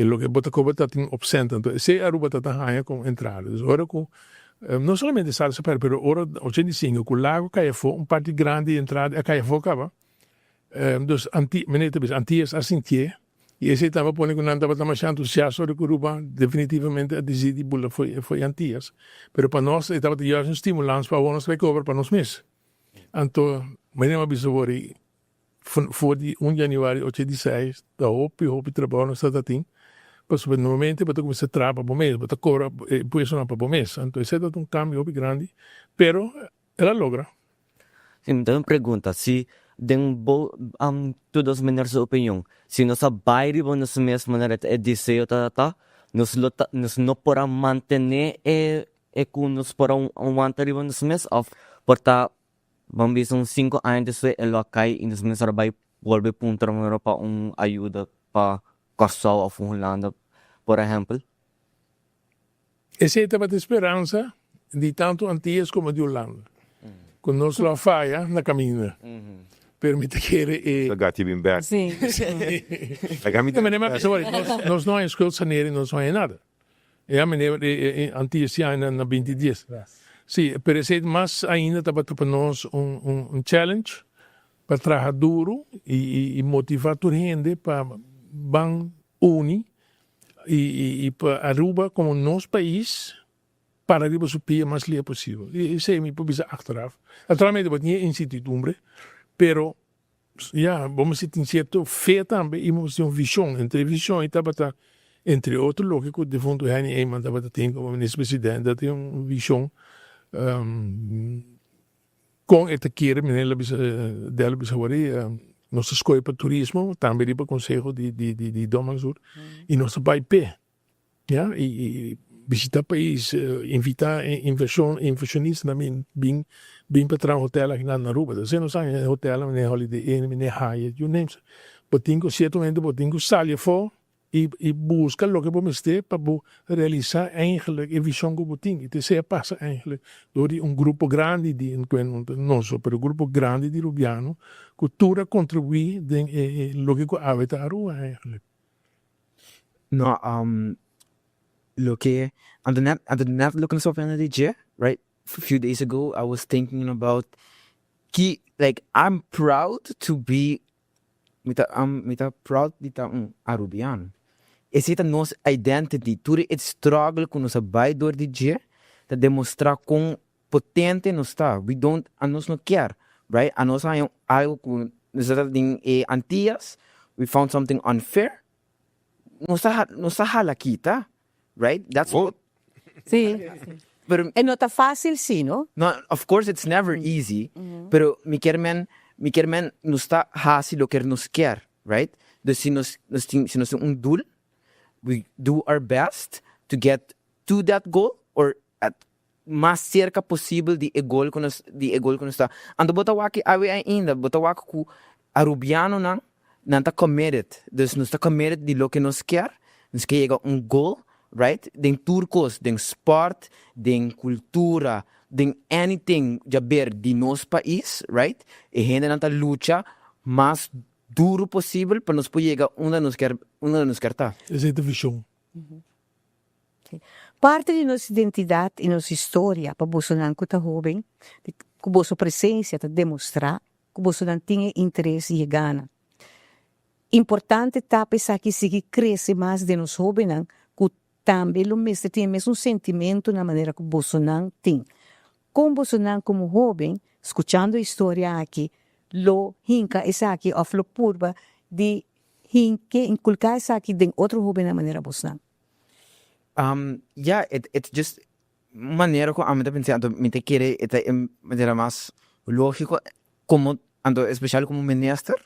loke bo ta kobra ta tin opcenten, anto esei Aruba ta ta haña komo entrada. Dus ora ku No solamente Salsa Perry, pero ora 85 cu Lago cay afo, un parti grandi di entrada a cay afo caba. Dus Anti, meneer ta bisa, Antillas a sintié y esey taba pone cu nan tabata masha entusiasta ora cu Aruba definitivamente a dicidi bula fo'i Antillas. Pero pa nos e tabata juist un stimulans pa awor nos bay cobra pa nos mes. Anto, meneer a bisa wor y For di un januari 86 ta hopi hopi trabou nos ta tin pasobra normalmente bo ta kuminsá traha pa bo mes, bo ta kobra e impuestonan pa bo mes. Anto esei tabata un kambio hopi grandi, pero el a logra. Si, mi ta un pregunta, si den bo tur dos meneer su opinion, si nos a bai riba nos mes manera e deseo ta ta, nos lo ta nos no por a mantené e e ku nos por a wanta riba nos mes òf por ta Ban bisa un sinku aña despues e lo a kai i nos mester a bai bolbe puntra manera pa un ayuda pa Kòrsou òf Hulanda por ehèmpel. Esei tabata e speransa di tantu Antillas komo di Hulanda, ku nos lo a faya na kaminda. Pero mi ta kere e. Sa gati bin bèk. Laga mi. Nos no haña skuldsanering, nos no haña nada. Ya meneer e Antillas si aña na binti dies. Si, pero esei mas ainda tabata pa nos un un challenge pa traha duro y y motiva tur hende pa ban uni y y pa Aruba como nos pais para riba su pia mas lia posibel. Y esei mi por bisa achteraf. Naturalmente bo tin e incertidumbre pero Ya, bo mester tin cierto fe tambe y bo mester tin un vision. Entre e vision y tabata, entre otro loke cu difunto Henny Eman tabata tin como minister presidente, ta tin un vision con e ta kere, meneer lo bisa, Del a bisa awor ey, nos ta scoge pa turismo, tambe riba conseho di Don Mansur, y nos ta bay p'e. Ya, y bishita pais, invita inversion, inversionistanan bin, bin, bin pa traha hotel aki na Aruba. Esei nos haña e hotelnan manera Holiday Inn, manera Hyatt, you name it. Bo tin ku siertamente bo tin ku sali afó y y buska loke bo mester pa bo realisa eigenlijk e vision ku bo tin. Y esei a pasa eigenlijk dor di un grupo grandi di, no so, pero grupo grandi di Rubiano ku tur a kontribuí den e loke ku awe ta Aruba eigenlijk. No, loke, anto net, anto net loke nos papia di dje, right, few days ago I was thinking about ki, like I'm proud to be, mi ta, mi ta proud di ta un Arubiano. Esei ta nos identity, tur e struggle ku nos a bai dor di dje ta demostra kon potente nos ta, we don't, anos no kier, right, anos haña algo ku nos ta den e Antillas, we found something unfair, nos ta nos ta hala kita, right, that's what. Sí, Pero e no ta fácil sí, no? No, of course it's never easy, pero mi kier men, mi kier men nos ta hasi loke nos kier, right, dus si nos nos tin si nos tin un doel, we do our best to get to that goal or at mas serka posibel di e gol ku nos di e gol ku nos ta. Anto bo ta wak awe ainda, bo ta wak ku Arubianonan nan ta committed, dus nos ta committed di loke nos kier, nos ke yega un gol, right, den tur kos, den sport, den kultura, den anything djaber di nos pais, right, e hendenan ta lucha mas duru posibel pa nos por yega unda nos kier unda nos kier ta. Esei ta vision. Parti di nos identidat i nos historia pa bosonan ku ta hóben, ku boso presensia ta demostrá ku bosonan tin e interes i e gana. Importante ta pa esaki sigui krese mas den nos hóbennan ku tambe lo mester tin e mesun sentimentunan manera ku bosonan tin. Kon bosonan komo hóben, skuchando e historia aki, lo hinka esaki òf lo purba di hinke, inkulká esaki den otro hóbennan manera bosnan? Ya, it it's just manera ku ami ta pensa anto mi ta kere e ta e manera mas lógiko komo anto espeshal komo minister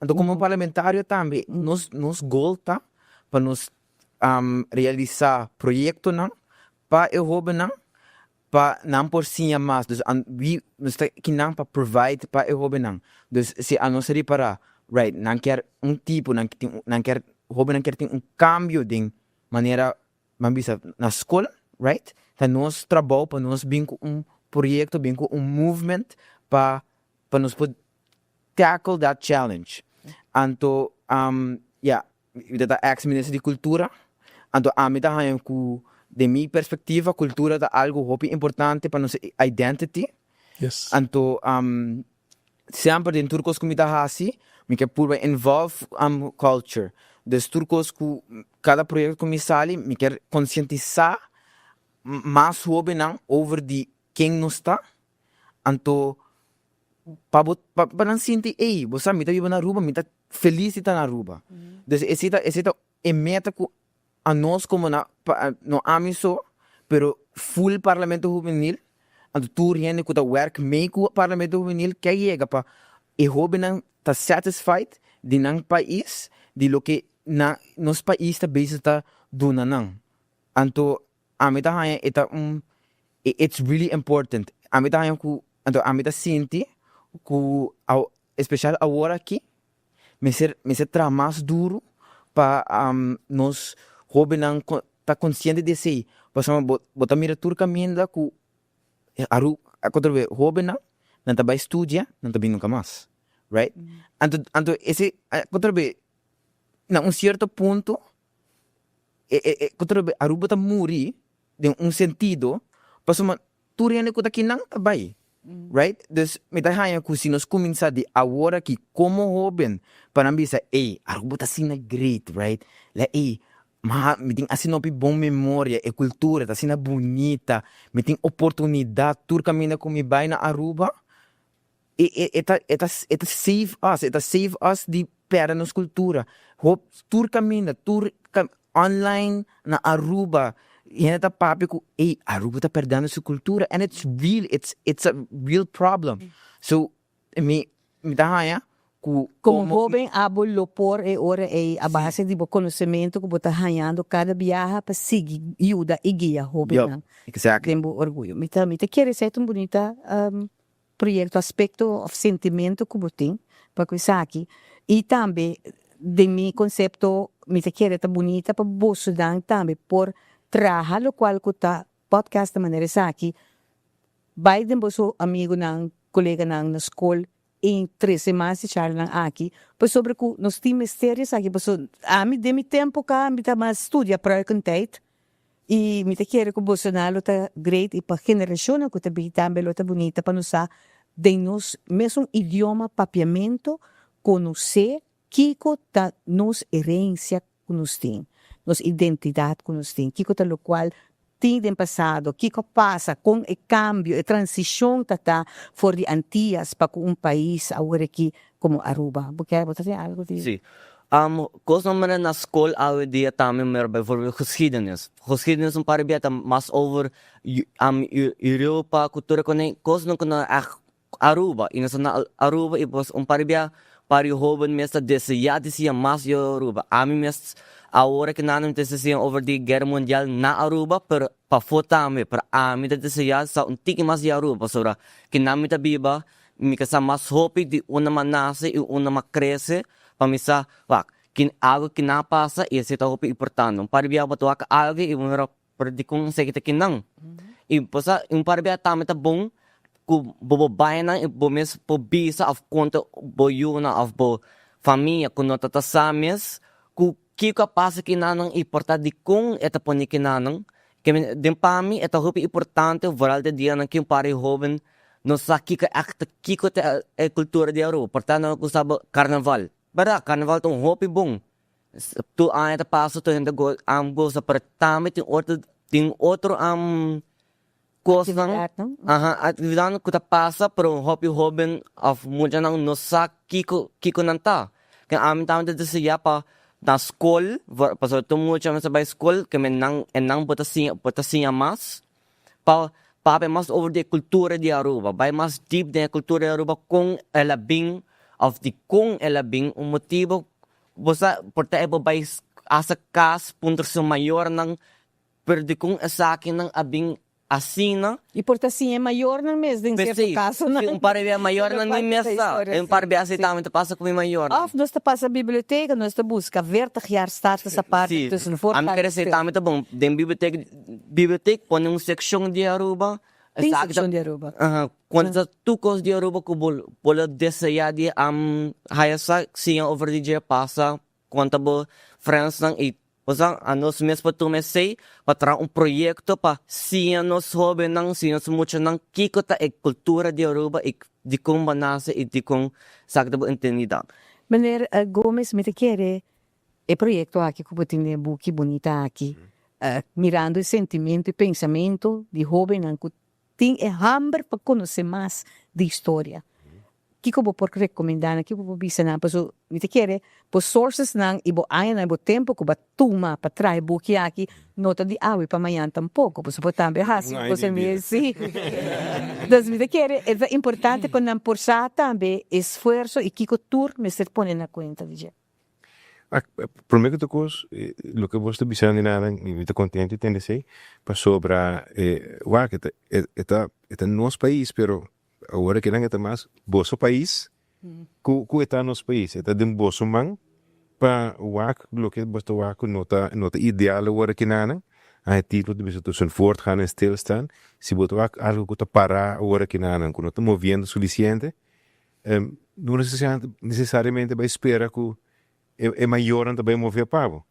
anto komo parlamentario tambe nos nos goal ta pa nos realisa proyektonan pa e hóbennan. pa nan por siña mas. Dus an wi nos ta kinan pa provide pa e hobennan. Dus si anos ripara, right, nan kier un tipo, nan tin nan kier hobennan kier tin un cambio den manera ban bisa na skol, right, ta nos trabou pa nos bin ku un proyekto, bin ku un movement pa pa nos por tackle that challenge. Anto, ya, mi ta ta ex minister di kultura, anto ami ta haña ku den mi perspektiva kultura ta algu hopi importante pa nos identity. Anto, Semper den tur kos ku mi ta hasi, mi ke purba involve culture. Dus tur kos ku, kada proyekto ku mi sali, mi ker konsientisá mas hóbennan over di ken nos ta. Anto pa bo, pa nan sinti, ey, bo sa mi ta biba na Aruba, mi ta felis di ta na Aruba. Dus esei ta, esei ta e meta ku anos komo na no ami so pero full parlamento hubenil anto tur hende ku ta wèrk mei ku parlamento hubenil ke yega pa e hobennan ta satisfied di nan pais di loke nan nos pais ta bezig ta duna nan anto ami ta haña e ta un it's really important ami ta haña ku anto ami ta sinti ku especial awor aki Mester mester traha mas duru pa nos hobennan ta konsiente di esei. Pasobra bo bo ta mira tur kaminda ku Aru otra be hobennan nan ta bai studia nan ta bin nunka mas, right? Anto anto esei otra be na un sierto punto e e otra be Aruba ta muri den un sentido pasobra Tur hende ku ta kinan ta bai, right? Dus mi ta haña ku si nos kuminsá di awor aki komo hóben pa nan bisa, ey, Aruba ta asina great, right? La ey, ma mi tin asina hopi bon memoria, e kultura ta asina bunita, mi tin oportunidat tur kaminda ku mi bai na Aruba. E e e ta e ta e ta save us, e ta save us di pèrdè nos kultura. Hop tur kaminda, tur online na Aruba hende ta papia ku ey Aruba ta pèrdendo su kultura and it's real, it's it's a real problem. So mi mi ta haña ku Komo hóben abo lo por e ora ei a base di bo konosementu ku bo ta hañando kada biaha pa sigui yuda i guia hóbennan den bo orguyo. Mi ta mi ta kere esei ta un bunita proyecto aspecto of sentimento cu bo tin pa cu esaki y tambe den mi concepto mi ta kere ta bunita pa bosonan tambe por traha locual cu ta podcast di manera esaki bay den boso amigonan coleganan na scol y trece mas di charlanan aki pasobra cu nos tin mester di esaki pasobra ami den mi tempo ca mi ta mas studia pruikentijd. I mi ta kere ku bosonan lo ta great i pa generashonnan ku ta bin tambe lo ta bunita pa nos sa den nos mesun idioma papiamentu konosé kiko ta nos herensia ku nos tin, nos identidat ku nos tin, kiko ta lokual tin den pasado, kiko a pasa, kon e kambio, e transishon ta ta for di Antias pa ku un pais awor aki komo Aruba. Bo kier bo ta tin algu di. Sí. Kosnan manera na skol awendia tambe manera bijvoorbeeld geschiedenis. Geschiedenis un par di bia ta mas over Europa ku tur e kos kosnan ku no ègt Aruba i nos ta na Aruba i pues un par di bia par di hoben mes ta deseá di siña mas di Aruba. Ami mes awor aki nan mi ta siña over di Guera Mundial na Aruba pero pafó tambe pero ami ta deseá sa un tiki mas di Aruba pasobra kinan mi ta biba Mi ke sa mas hopi di unda m'a nase i unda m'a krese pa mi sa, wak, kin algu ki nan a pasa i esei ta hopi importante. Un par di bia bo ta wak algu i bo mira, pero dikon esei ta kinan? I bo sa, un par di bia tambe ta bon ku bo por bai nan i bo mes por bisa òf konta bo yunan òf bo famia ku no ta ta sa mes ku kiko a pasa kinanan i por ta dikon e ta pone kinanan. Den pa mi e ta hopi importante vooral den dianan ki un par di hoben no sa kiko echt kiko ta e cultura di Aruba. Por ta nan gusta bo carnaval. Berdad carnaval ta un hopi bon. Tur aña ta pasa tur hende goza pero tambe tin otro tin otro cosnan actividadnan cu ta pasa pero hopi hoben of muchanan no sa kiko kiko nan ta. Ken ami tambe ta desea pa na skol, pasobra tur mucha mester bai skol, ke men nan e nan bo ta siña bo ta siña mas pa papia mas over di e kultura di Aruba, bai mas deep den e kultura di Aruba kon el a bin of dikon el a bin, un motibu bo sa por ta e bo bai hasta kas puntra su mayornan pero dikon esakinan a bin. Asina. I por ta siña e mayornan mes den sierto Precies. kasonan. Si un par di bia mayornan ni mes sa. Un par di bia así tambe ta pasa ku mi mayornan. Òf nos ta pasa biblioteka, nos ta buska veertig jaar status aparte Si. tussen voortgang Ami en kere esei stil. tambe ta bon. Den bibliotek, bibliotek pone un sekshon di Aruba. Tin Esaki ta sekshon di Aruba. Aha. Kuantu ta tur kos di Aruba ku bo bo lo deseá di haya sa, siña over di dje, pasa Konta bo frensnan i bosan a nos mes pa tuma esei pa traha un proyekto pa siña nos hóbennan, siña nos muchanan kiko ta e kultura di Aruba i dikon bo a nase i dikon esaki ta bo identidat. Meneer Gomez, mi ta kere e proyekto aki ku bo tin den e buki bunita aki, mirando e sentimento i pensamento di hóbennan ku tin e hamber pa konosé mas di historia. Kiko bo por rekomendá nan? Kiko bo por bisa nan? Pasobra mi ta kere bo sourcesnan i bo añanan i bo tempu ku bo a tuma pa traha e buki aki no ta di awe pa mañan tampoko. Pasobra bo tambe a hasi un cosa mi si. Entonces mi ta kere e ta importante pa nan por sa tambe esfuerso i kiko tur mester pone na kuenta di dje. Prome ku tur kos loke bo ta bisa di nan mi ta kontento di tende esei pasobra wak e ta e ta nos pais pero Awor aki nan e ta mas boso pais ku ku e ta nos pais. E ta den boso man pa wak loke bo ta wak ku no ta no ta ideal awor aki nan. A e titulo ta bisa tussen voortgaan en stilstaan. Si bo ta wak algo ku ta para awor aki nan ku no ta moviendo sufisiente no nesesariamente bai spera ku e mayornan ta bai move pa bo.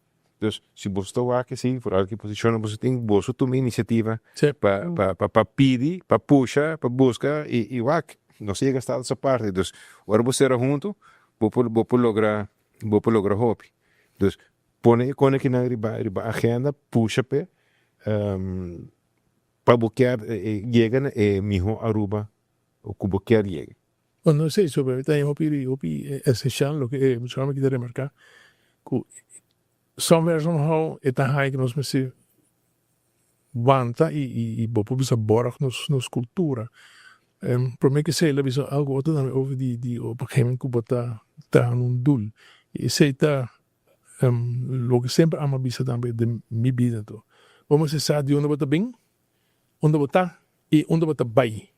Dus si boso ta wak esei, vooral ki posishonnan boso tin, boso tuma inisiativa pa pa pa pidi, pa pusha, pa buska i wak. Nos a yega status aparte, dus ora bo sera huntu bo por bo por logra bo por logra hopi. Dus pone e konekinan riba riba agenda, pusha p'e pa bo kier yega na e miho Aruba ku bo kier yega. Bueno, esei sobre mi ta haña hopi hopi esencial loke e muchanan aki ta remarca cu somewhere somehow e ta haña cu nos mester wanta y bo por bisa borg nos nos cultura. Prome cu esei el a bisa algo otro tambe over di di op een gegeven moment cu bo ta traha un doel y esei ta loke semper amo a bisa tambe den mi bida anto. Bo mester sa di unda bo ta bin, unda bo ta y unda bo ta bay.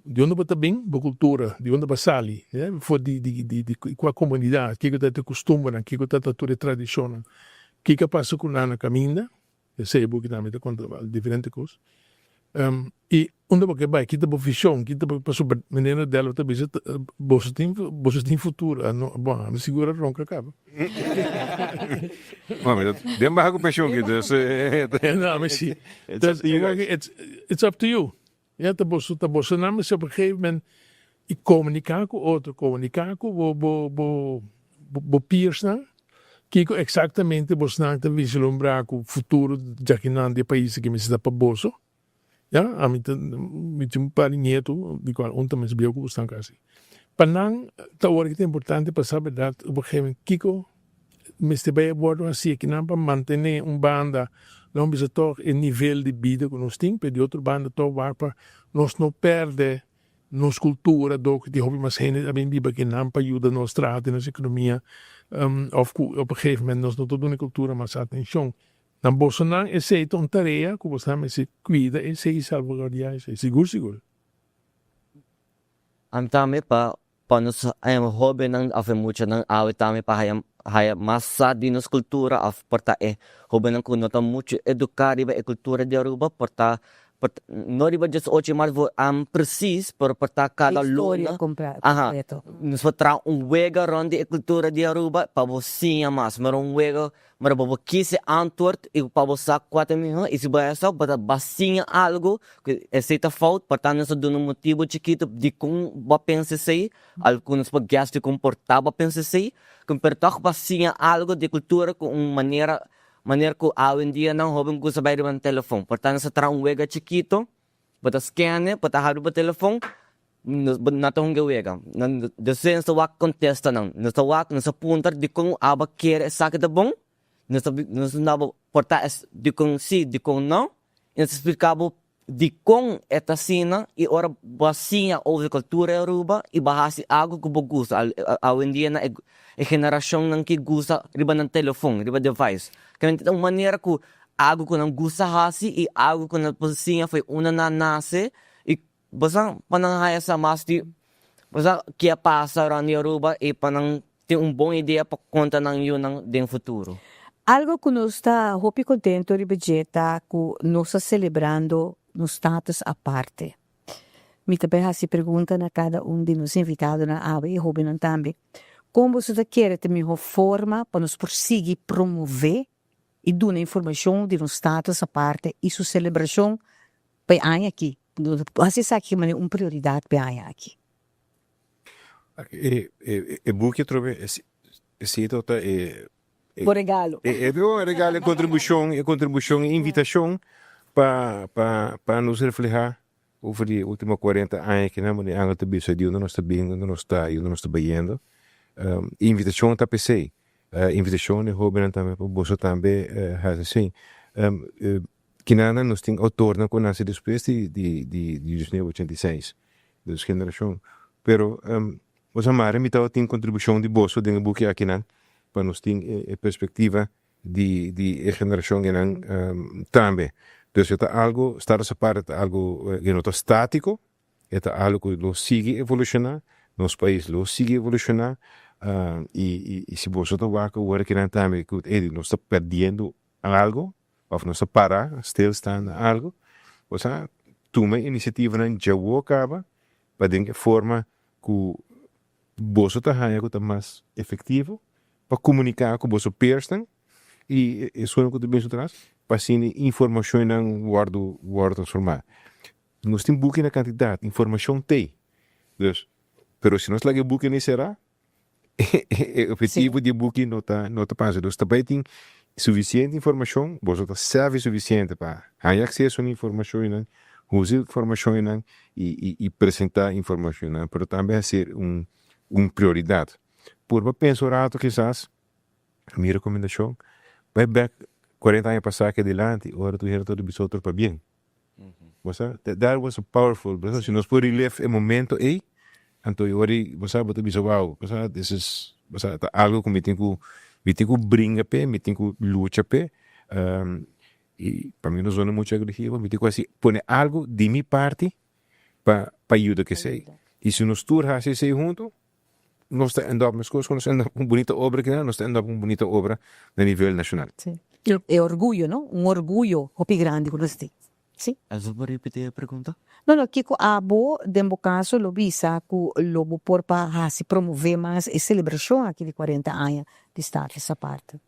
Di unda bo ta bin, bo kultura, di unda bo a sali, for di di kua komunidat, kiko ta e kustumbernan, kiko ta tur e tradishonnan, kiko a pasa ku nan na kaminda, esei e buki tambe ta konta diferente kos, i unda bo ke bai, ki ta bo vishon, ki ta bo, pasobra manera Delva ta bisa boso tin boso tin futuro, bon ami sigur a ronka kaba. Den baha ku penshon ki dus. No, ami si. It's up to you. Ya ta boso ta boso nan mester op een gegeven moment i komuniká ku otro, komuniká ku bo bo bo bo peersnan kiko eksaktamente bosnan ta vislumbrá ku futuro djakinan di e pais aki mester ta pa boso. Ya, ami ta mi tin un par di nietu di kual un ta mes bieu ku bosnan kasi. Pa nan ta ora ki ta importante pa sa bèrdat op een gegeven moment kiko Mester bai a bordo haci akinan pa mantene un banda lo bisa toch e nivel di bida cu nos tin, pero di otro banda toch wak pa nos no perde nos cultura door cu tin hopi mas hende ta bin biba akinan pa yuda nos traha den nos economia of cu op een gegeven moment nos no ta duna e cultura mas atencion. Na bosonan esey ta un tarea cu bosonan mester cuida esey y salvaguardia esey, sigur sigur. Ami tambe pa Pa nos hobennan of e muchanan awe tambe pa haya haya mas sa di nos cultura of por ta e hobennan cu no ta mucho educa riba e cultura di Aruba por ta por ta no riba diesocho di maart voor am precies pero por ta cada Historia luna compra aha completo. nos por traha un wega rond di e cultura di Aruba pa bo siña mas mira un wega mira bo por kies e antwoord y pa bo sa cua ta miho y si bo haya sa bo ta ba siña algo Ku esei ta fout, por tanto nos ta duna un motibu chikitu dikon bo a pensa esei, algun nos por guess dikon por ta bo a pensa esei, pero tòg bo a siña algu di kultura ku un manera manera ku awendia nan hóben gusta bai riba nan telefòn. Por tanto nos ta traha un wega chikitu, bo ta skène, bo ta habri bo telefòn, bo nan ta hunga e wega. Despues nos ta wak kontestanan, nos ta wak, nos ta puntra dikon abo a kere esaki ta bon, nos ta nos ta duna bo por ta dikon si, dikon no. I nos ta splika bo dikon e ta asina i ora bo a siña over kultura di Aruba i bo a hasi algu ku bo gusta. Awendia na e generashonnan ki gusta riba nan telefon, riba device. Kende ta un manera ku Algu ku nan gusta hasi i algu ku nan por siña for unda nan nase i boso pa nan haya sa mas di boso ke a pasa rònt di Aruba i pa nan tin un bon idea pa konta nan yunan den futuro. Algu ku nos ta hopi kontentu riba dje ta ku nos ta selebrando nos status aparte. Mi ta bai hasi pregunta na kada un di nos invitadonan awe i hobennan tambe. Kon boso ta kere ta mihó forma pa nos por sigui promové i duna informashon di nos status aparte i su selebrashon pa e aña aki? Hasi esaki manera un prioridat pa e aña aki. E buki atrobe esei ta e Bo regalo. E bo regalo, e kontribushon, e kontribushon, e invitashon pa pa pa nos reflehá over di e último kuarenta aña kinan bo di Angel ta bisa di unda nos ta bin, unda nos ta i unda nos ta bayendo. E invitashon ta p'esei. Invitashon di hóbennan tambe pa boso tambe hasi así. Kinanan nos tin outornan ku nase despues di di di 1986, dus generashon. Pero Boso a mara mi tabatin kontribushon di boso den e buki akinan pa nos tin e perspektiva di di e generashon einan tambe. Dus e ta algu, Status Aparte ta algu ku no ta statiko, e ta algu ku lo sigui evolushoná, nos pais lo sigui evolushoná i i si boso ta wak awor akinan tambe ku ey nos ta perdiendo algu òf nos ta para stilstaan na algu, boso a tuma e inisiativanan djawo kaba pa den e forma ku boso ta haña ku ta mas efektivo pa komuniká ku boso peersnan i esunnan ku ta bin su tras pa asina e informashonnan wòrdu wòrdu transformá. Nos tin buki na kantidat, informashon t'ei. Dus, pero si nos laga e buki ni será, e ophetivo di e buki no ta no ta pasa. Dus ta bai tin sufisiente informashon, boso ta sabi sufisiente pa haña akseso na informashonnan, usa informashonnan i i presentá informashonnan, pero tambe hasi un un prioridat. Purba pensa un rato kisas, mi rekomendashon, bai bèk kuarenta aña pasá ke dilanti ora tur hende ta bisa otro pabien. Bo sa, that was a powerful, bo sa, si nos por relive e momento ei, anto e ora ei, bo sa, bo ta bisa wow, bo sa, this is, bo sa, ta algo ku mi tin ku, mi tin ku bringa p'e, mi tin ku lucha p'e, i pa mi no zona muchu agresivo, mi tin ku hasi, pone algo di mi parti pa pa yuda ku esei. I si nos tur hasi esei huntu, nos ta end up meskos ku nos end up un bunita obra kinan, nos ta end up un bunita obra na nivel nashonal. Sí. E orguyo, no? Un orguyo hopi grandi ku nos tin. Sí. Elsa por ripití e pregunta? No, no, kiko abo den bo kaso lo bisa ku lo bo por pa hasi promové mas e selebrashon aki di kuarenta aña di Status Aparte?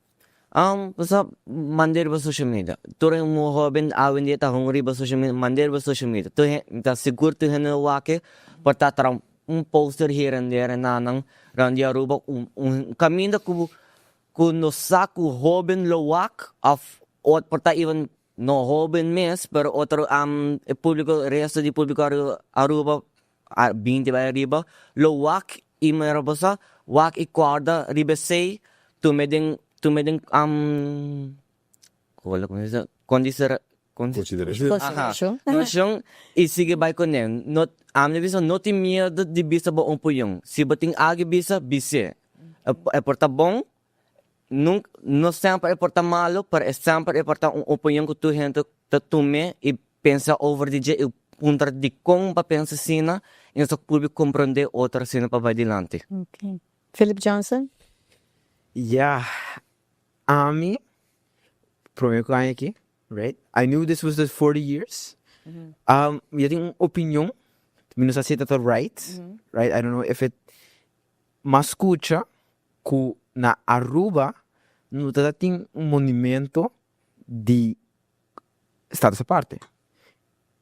Pasobra manda riba social media. Tur e hoben awendia ta hunga riba social media, manda riba social media. Tur hende, mi ta sigur tur hende lo wak e por ta traha un poster here en there na nan rond di Aruba un un kaminda ku ku nos sa ku hoben lo wak of ot por ta even no hoben mes pero otro e publico resto di publico Aruba A binti bai ariba, lo wak i mira bo sa, wak i kòrda riba esei, tume den, tume den, kondisera, Konsiderashon. Aha, konsiderashon i sigui bai kuné. No, ami ta bisa no tin miedu di bisa bo un puñon. Si bo tin algu bisa, bis'é. E por ta bon, Nunca, no semper e por ta malo, pero e semper e por ta un opinion cu tur hende ta tum'e y pensa over di dje y puntra dicon pa pensa asina y nos ta purbi comprende otro asina pa bay dilanti. Ok. Philip Johnson? Ya, ami prome cu aña aki, right? I knew this was the 40 years. Mi a tin un opinion, mi no sa si e ta ta right, right? I don't know if it, M'a scucha cu na Aruba no ta tin un monumento di Status Aparte.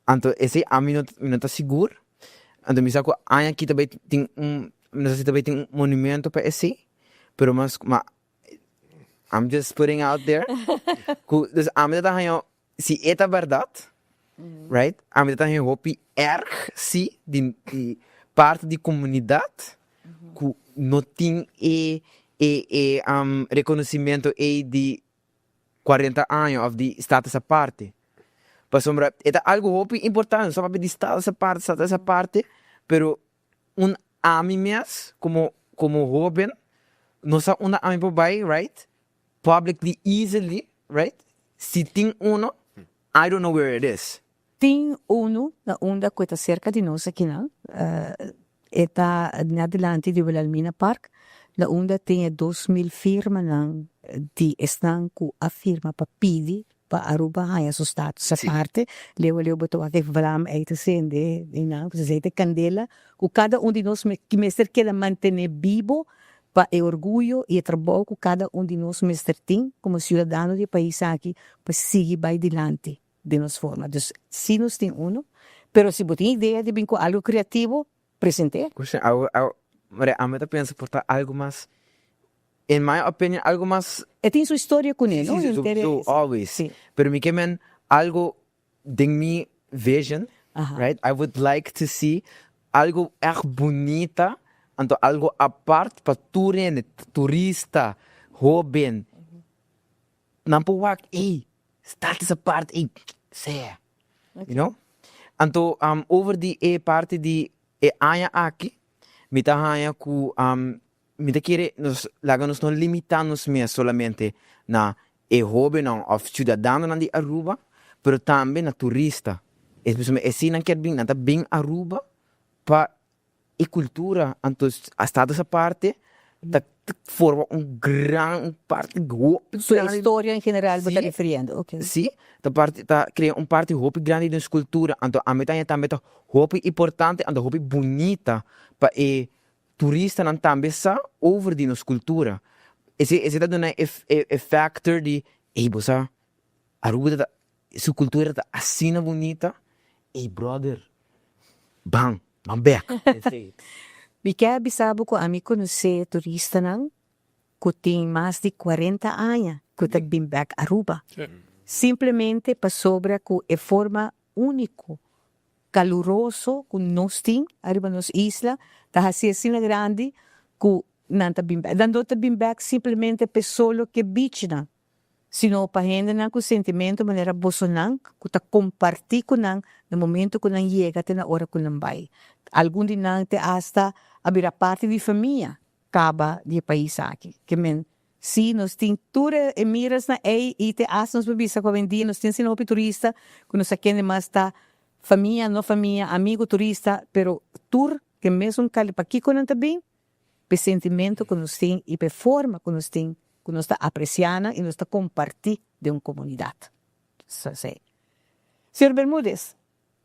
Anto esey ami no mi no ta sigur. Anto mi sa cu aña aki ta bay tin un mi no sa si ta bay tin un monumento pa esey, pero mas ma I'm just putting out there cu dus ami ta haña si e ta bèrdat, right, ami ta haña hopi erg si di parti di komunidat ku no tin e e e rekonosimento ei di kuarenta aña òf di status aparte. Pasobra e ta algu hopi importante, nos ta papia di status aparte, status aparte, pero un ami mes komo komo hoben no sa unda ami por bai, right, publicly easily, right? Si tin uno, I don't know where it is. Tin uno na unda cu ta cerca di nos aki nan. E ta na dilanti di Wilhelmina Park, na unda tin e 2000 firmanan di esnan cu a firma pa pidi pa Aruba haya su status aparte. Leu leu bo ta wak e vlam ey ta cende eynan, pues esey ta e candela cu cada un di nos mester keda mantene bibo pa e orguyo y e trabou cu cada un di nos mester tin como ciudadano di e pais aki pa sigui bay dilanti den nos forma. Dus si nos tin uno, pero si bo tin idea di bin cu algo creativo, presente. Cuestion, awo, awo, mira, ami ta pensa por ta algo mas, in my opinion, algo mas. E tin su historia cune, no? Si, si, su, always. Si. Pero mi ke men algo den mi vision, right, I would like to see algo echt bunita, anto algo apart pa tur hende, turista, hoben, nan por wak, ey, Status apart ey, sea. You know? Anto over di e parti di e aña aki, mi ta haña ku mi ta kere nos laga nos no limitá nos mes solamente na e hóbennan òf siudadanonan di Aruba, pero tambe na turista. E pasobra eseinan kier bin, nan ta bin Aruba pa E cultura anto a status aparte ta forma un gran un parti hopi Su grandi. historia en general bo ta Sí, refiriendo, ok. sí, ta parti ta crea un parti hopi grandi den nos cultura anto ami ta haña tambe ta hopi importante anto hopi bunita pa e turistanan tambe sa over di nos cultura. Esei esei ta duna e e factor di ey bo sa Aruba ta su cultura ta asina bunita, ey brother ban, ban bek. Mi ke a bisa bo ku ami konosé turistanan ku tin mas di 40 aña ku ta bin bek Aruba. Simplemente pasobra ku e forma úniko, kaluroso ku nos tin ariba nos isla ta hasi asina grandi ku nan ta bin bek. Nan no ta bin bek simplemente p'e solo ke beachnan, sino pa hendenan ku sentimento manera bosonan ku ta kompartí ku nan na momento ku nan yega te na ora ku nan bai. Algun di nan te asta a bira parti di famia kaba di e pais aki. Ke men, sí, nos tin tur e mirasnan ei i te asta nos por bisa ku awendia nos tin asina hopi turista ku nos a kende mas ta famia, no famia, amigu turista, pero tur ke mesun kali. Pakiko nan ta bin? P'e sentimento ku nos tin i p'e forma ku nos tin ku nos ta apresiá nan i nos ta kompartí den un komunidat. Señor Bermudez,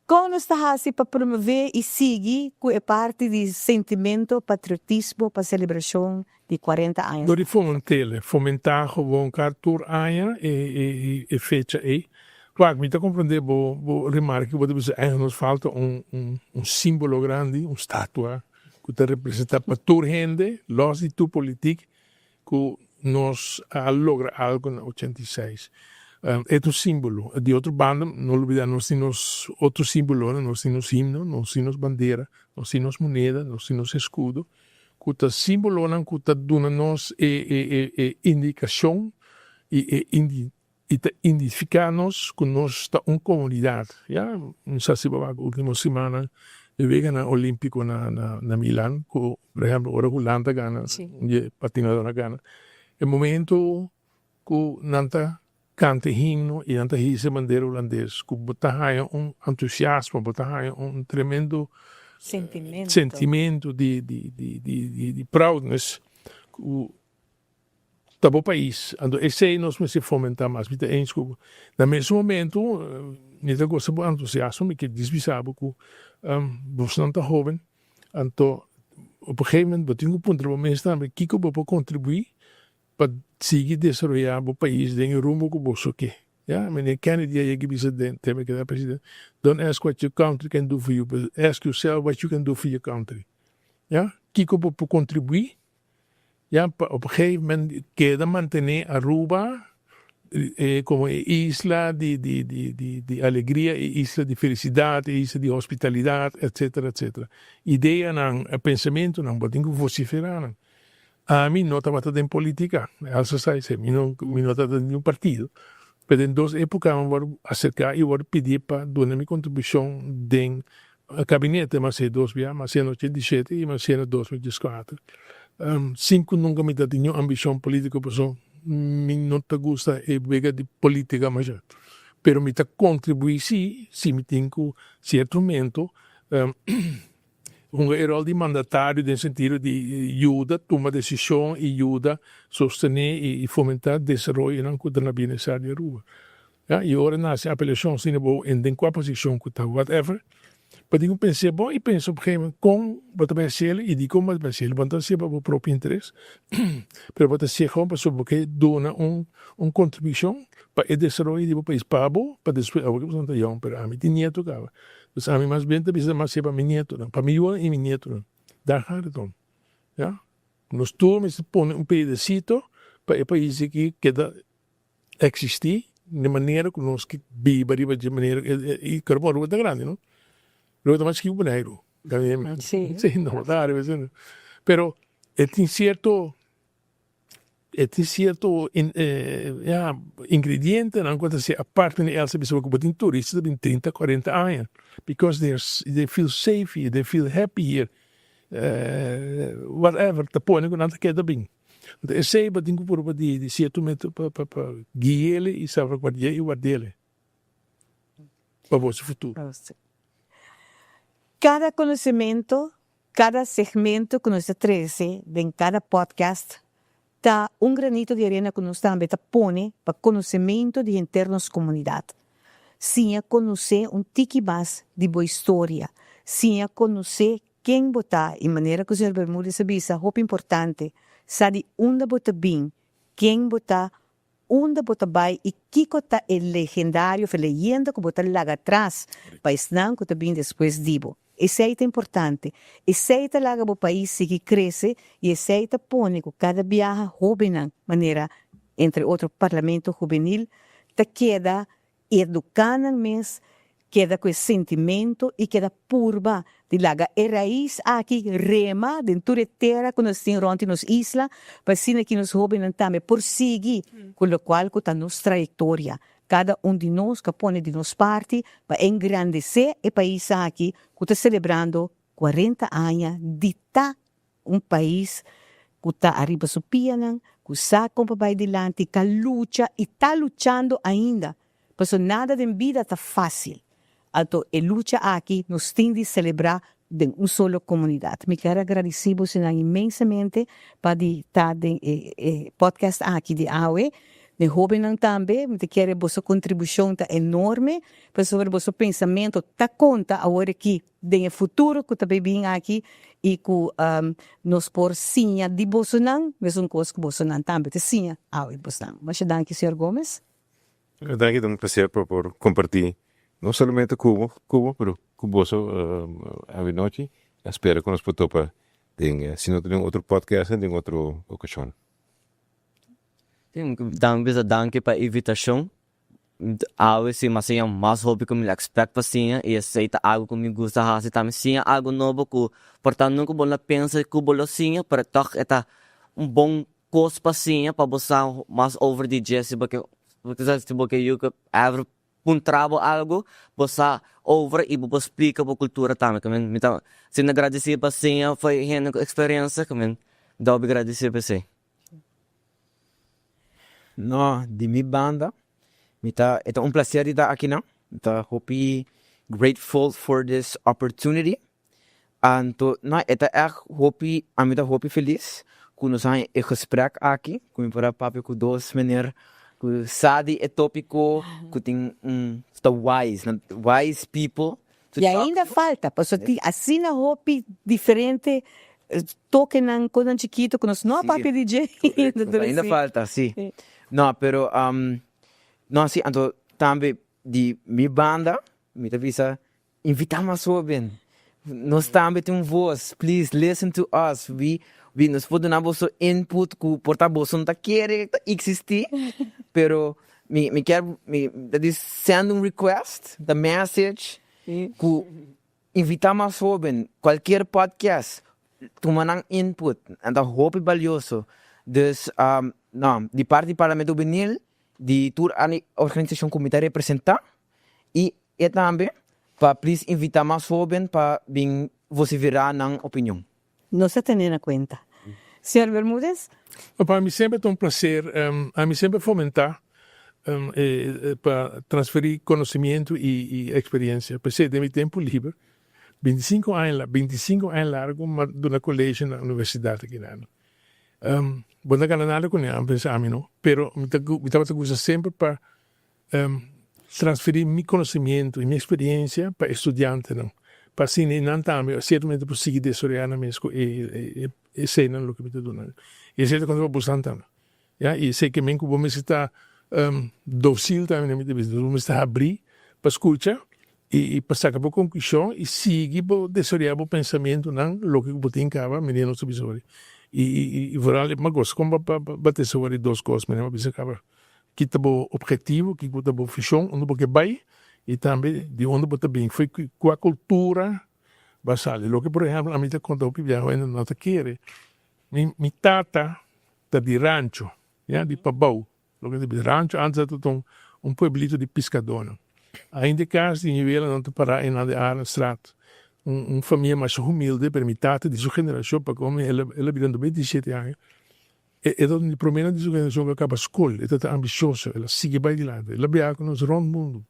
kon nos ta hasi pa promové i sigui ku e parti di sentimento patriotismo pa selebrashon di 40 aña? Dor di foment'el, fomentá gewoon kar tur aña e e fecha ei. Wak, mi ta komprendé bo bo remarke, bo ta bisa eigen nos falta un un símbolo grandi, un statua ku ta representá pa tur hende, lòs di tur politik, ku nos a logra algu na 86. E ta un símbolo. Di otro banda, no lubidá nos tin nos otro símbolonan, nos tin nos himno, nos tin nos bandera, nos tin nos moneda, nos tin nos eskudo, ku ta símbolonan ku ta duna nos e e indikashon i e I ta indifiká nos ku nos ta un komunidat. Ya, mi sa si bo wak último simannan e weganan olímpiko na na Milan ku por ehèmpel ora Hulanda gana, un di e patinadónan gana, e momento ku nan ta kanta e himno i nan ta hisa e bandera hulandes ku bo ta haña un entusiasmo, bo ta haña un tremendo sentimento di di di di di proudness ku Ta bo pais, anto esei nos mester fomentá mas. Mi ta eens ku bo. Na mesun momento, mi ta gosta bo entusiasmo, mi ke dis bisa bo ku bosnan ta hoben, anto op un gegeven moment bo tin ku puntra bo mes tambe kiko bo por kontribuí pa sigui desaroyá bo pais den e rumbo ku boso ke. Ya, meneer Kennedy a yega bisa den tempo ke ta presidente, Don't ask what your country can do for you, but ask yourself what you can do for your country. Ya, kiko bo por kontribuí Ya pa op gegeven moment keda mantene Aruba como e isla di di di di di alegria, e isla di felicidad, e isla di hospitalidad, etcetera etcetera. Ideanan, pensamentonan bo tin cu vocifera nan. Ami no tabata den politica, Elsa sa esey, mi no mi no tabata den ningun partido, pero den dos epoca mi a worde acerca y worde pidi pa duna mi contribucion den Kabinete m'a hasié dos bia, m'a hasié na 87 i m'a hasié na 2014. Sin ku nunka mi ta tin niun ambishon polítiko paso. Mi no ta gusta e wega di politica masha. Pero mi ta contribui si, si mi tin cu cierto momento hunga e rol di mandatario den sentido di yuda tuma decision y yuda sostene y fomenta desaroyonan cu ta na bienestar di Aruba. Ya, y ora nace apelacion asina bo en den cua posicion cu ta whatever, bo tin cu pensa bon y pensa op gegeven moment con bo ta bay haciel y dicon bo ta bay haciel. Bo no ta haciel pa bo propio interes, pero bo ta haciel gewoon pasobra bo ke duna un un contribucion pa e desaroyo di bo pais, pa bo, pa despues, awor ke bo ta yong, pero ami tin nieto caba, dus ami mas bien ta bisa mas haciel pa mi nietonan, pa mi yunan y mi nietonan, daar gaat het om, ya. Nos tur mester pone un pedacito pa e pais aki keda Existi di manera ku nos ke biba riba dje manera i kero bon Aruba ta grandi no Aruba ta mas chikí ku Boneiru si no ta ariba esei pero e tin sierto e tin sierto ya ingredientenan ku ta ser aparte di elsa bisa ku bo tin turista ta bin trinta kuarenta aña because they are they feel safe here they feel happy here whatever ta pone ku nan ta keda bin. Anto esei bo tin ku purba di di sierto momento pa pa pa guiele i salvaguardi'é i ward'ele pa boso futuro. Kada konosementu, kada segmento ku nos ta trese den kada podcast ta un granito di arena ku nos tambe ta pone pa konosementu di henter nos komunidat. Siña konosé un tiki mas di bo historia, siña konosé Ken bo ta i manera ku señor Bermudez a bisa hopi importante sa di unda bo ta bin, ken bo ta, unda bo ta bai i kiko ta e legendario of e leyenda ku bo ta laga atras pa esnan ku ta bin despues di bo. Esei ta importante. Esei ta laga bo pais sigui krese i esei ta pone ku kada biaha hóbennan manera entre otro Parlamento Hubenil ta keda Eduká nan mes, keda ku e sentimentu i keda purba di laga e rais aki rema den tur e tera ku nos tin rònt di nos isla, pa asina ki nos hóbennan tambe por sigui ku lokual ku ta nos trayektoria. Kada un di nos ka pone di nos parti pa engrandesé e pais aki ku ta selebrando kuarenta aña di ta Un pais ku ta ariba su pianan, ku sa kon pa bai dilanti, ka lucha i ta luchando ainda, pasobra nada den bida ta fásil. Anto e lucha aki nos tin di selebrá den un solo komunidat. Mi kier a gradisí bosonan inmensamente pa di ta den e podcast aki di awe. Den hóbennan tambe, mi ta kere boso kontribushon ta enorme, pasobra boso pensamentu ta konta awor aki. Den e futuro ku ta bay bin aki i ku nos por siña di bosonan mesun kos ku bosonan tambe ta siña awe bosnan. Masha danki señor Gomez. Danki ta un placer pa por comparti no solamente cu bo cu bo pero cu boso awe nochi. A spera cu nos por topa den si no ta den otro podcast den otro ocasion. Danki bisa danki pa e invitacion. Awe si mi a siña mas hopi ku mi expect pa siña i esei ta algu ku mi gusta hasi tambe, siña algu nobo ku por ta nunka bo no a pensa ku bo lo siña pero tòg e ta un bon kos pa siña pa bo sa mas over di dje si bo ke si bo ke yu ever puntra bo algu bo sa over i bo por splika bo kultura tambe mi ta sinti agradesido pa siña for e hende ku eksperensia mi ta hopi agradesido pa esei. No, di mi banda, mi ta, e ta un placer di ta akinan. Mi ta hopi grateful for this opportunity. Anto, no, e ta ègt hopi, ami ta hopi felis ku nos a haña e gesprek aki, ku mi por a papia ku dos meneer ku sa di e tópiko, ku tin un, ta wise, wise people. I ainda falta, pasobra tin asina hopi diferente tokenan, konan chikito ku nos no a papia di dje ainda. Ainda falta, si. No, pero, no, si, anto tambe di mi banda mi ta bisa invita mas hoben, nos tambe tin un voz, please listen to us, we, we, nos por duna boso input ku por ta boso no ta kere ta existi, pero Mi mi kier mi ta di send un request, ta message ku invita mas hoben, cualkier podcast, tuma nan input, nan ta hopi balioso. Dus no, di parti di Parlamento Hubenil, di tur organisacion ku mi ta representa i e tambe pa please invita mas hoben pa bin vocifera nan opinion. Nos ta tene na cuenta. Señor Bermudez? Pa mi semper ta un placer, ami semper fomentá pa transferí konosimiento i eksperiencia. P'esei den mi tempu liber, bintisinko aña, bintisinko aña largu mi a duna colegio na universidat aki nan. Bo no ta gana nada kuné, a pensa ami no, pero mi ta mi tabata gusta semper pa transferí mi konosimiento i mi eksperiencia pa e studiantenan, pa asina nan tambe siertamente por sigui desaroyá nan mes ku e eseinan loke mi ta duna nan. I esei ta konta pa bosan tambe. Ya, i esei ke men ku bo mester ta dósil tambe na mi ta bisa, bo mester habrí pa skucha i pa saka bo konklushon i sigui bo desaroyá bo pensamentunan loke ku bo tin kaba, manera nos ta bisa ora. I vooral e mas gosa kon bo a tesa ora e dos kos, manera bo a bisa kaba, ki ta bo objetivo, kiko ta bo vishon, unda bo ke bai i tambe di unda bo ta bin, fo'i kua kultura bo a sali. Loke por ehèmpel ami ta konta hopi biaha hende no ta kere, mi tata ta di rancho, ya, di Pabou. Loke ta bisa rancho antes tabata un un pueblito di piskadónan. Ainda e kas di mi welanan ta pará einan den Arenstraat. Un un famia masha humilde, pero mi tata di su generashon, pa komo el a el a bira 97 aña, e e tabata un di proménan di su generashon ku a kaba skol. E tabata ambisioso, el a sigui bai dilanti, el a biaha ku nos rònt mundu,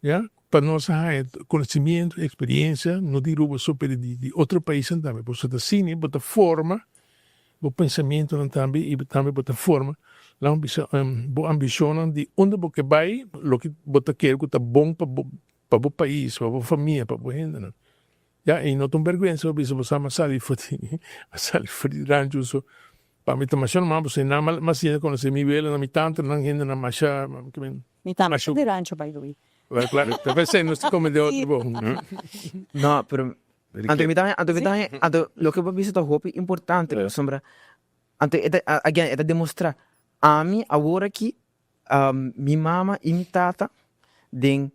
ya, pa nos a haña konosimiento, eksperiensia, no di Aruba so, pero di di otro paisnan tambe. Pasobra ta asina bo ta forma Bo pensamentonan tambe i tambe bo ta forma, laga mi bisa, bo ambishonnan di unda bo ke bai, loke bo ta kere ku ta bon pa bo, pa bo pais, pa bo famia, pa bo hendenan. Ya, i no ta un bèrgwensa pa bisa bo sa, m'a sali for di, m'a sali for di rancho so. Pa mi ta masha normal pasobra nan m'a siña konosé mi welanan, mi tantenan, hendenan masha, Mi tambe ta di rancho by the way. Well, claro, ta p'esei nos ta kome den otro bo. No, pero Anto mi ta anto mi ta anto loke bo a bisa ta hopi importante pasobra anto e ta again e ta demostra ami awor aki mi mama i mi tata den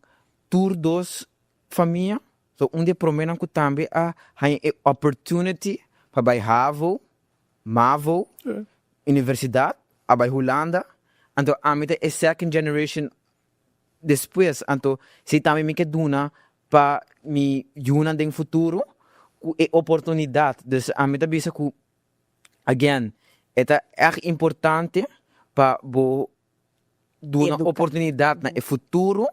tur dos famia so un di e promenan ku tambe a haña e opportunity pa bai havo, mavo, universidat a bai Hulanda anto ami ta e second generation Despues anto si tambe mi ke duna pa mi yunan den futuro ku e oportunidat. Dus ami ta bisa ku again e ta ègt importante pa bo duna oportunidat na e futuro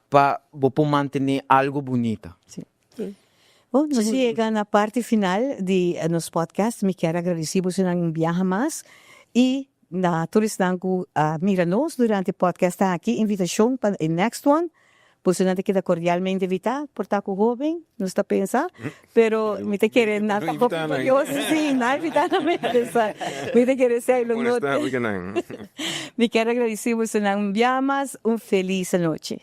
pa bo por mantené algu bunita. Bon, nos yega na parti final di nos podcast. Mi kier a gradisí bosonan un biaha mas i na tur esnan ku a mira nos durante e podcast aki. Invitashon pa e next one. Bosonan ta keda kordialmente invitá. Por ta ku hóben, nos ta pensa, pero mi ta kere nan ta hopi curioso. Sí, nan invitá nan mes. Mi ta kere esei lo no. Mi kier a gradisí bosonan un biaha mas. Un felis anochi.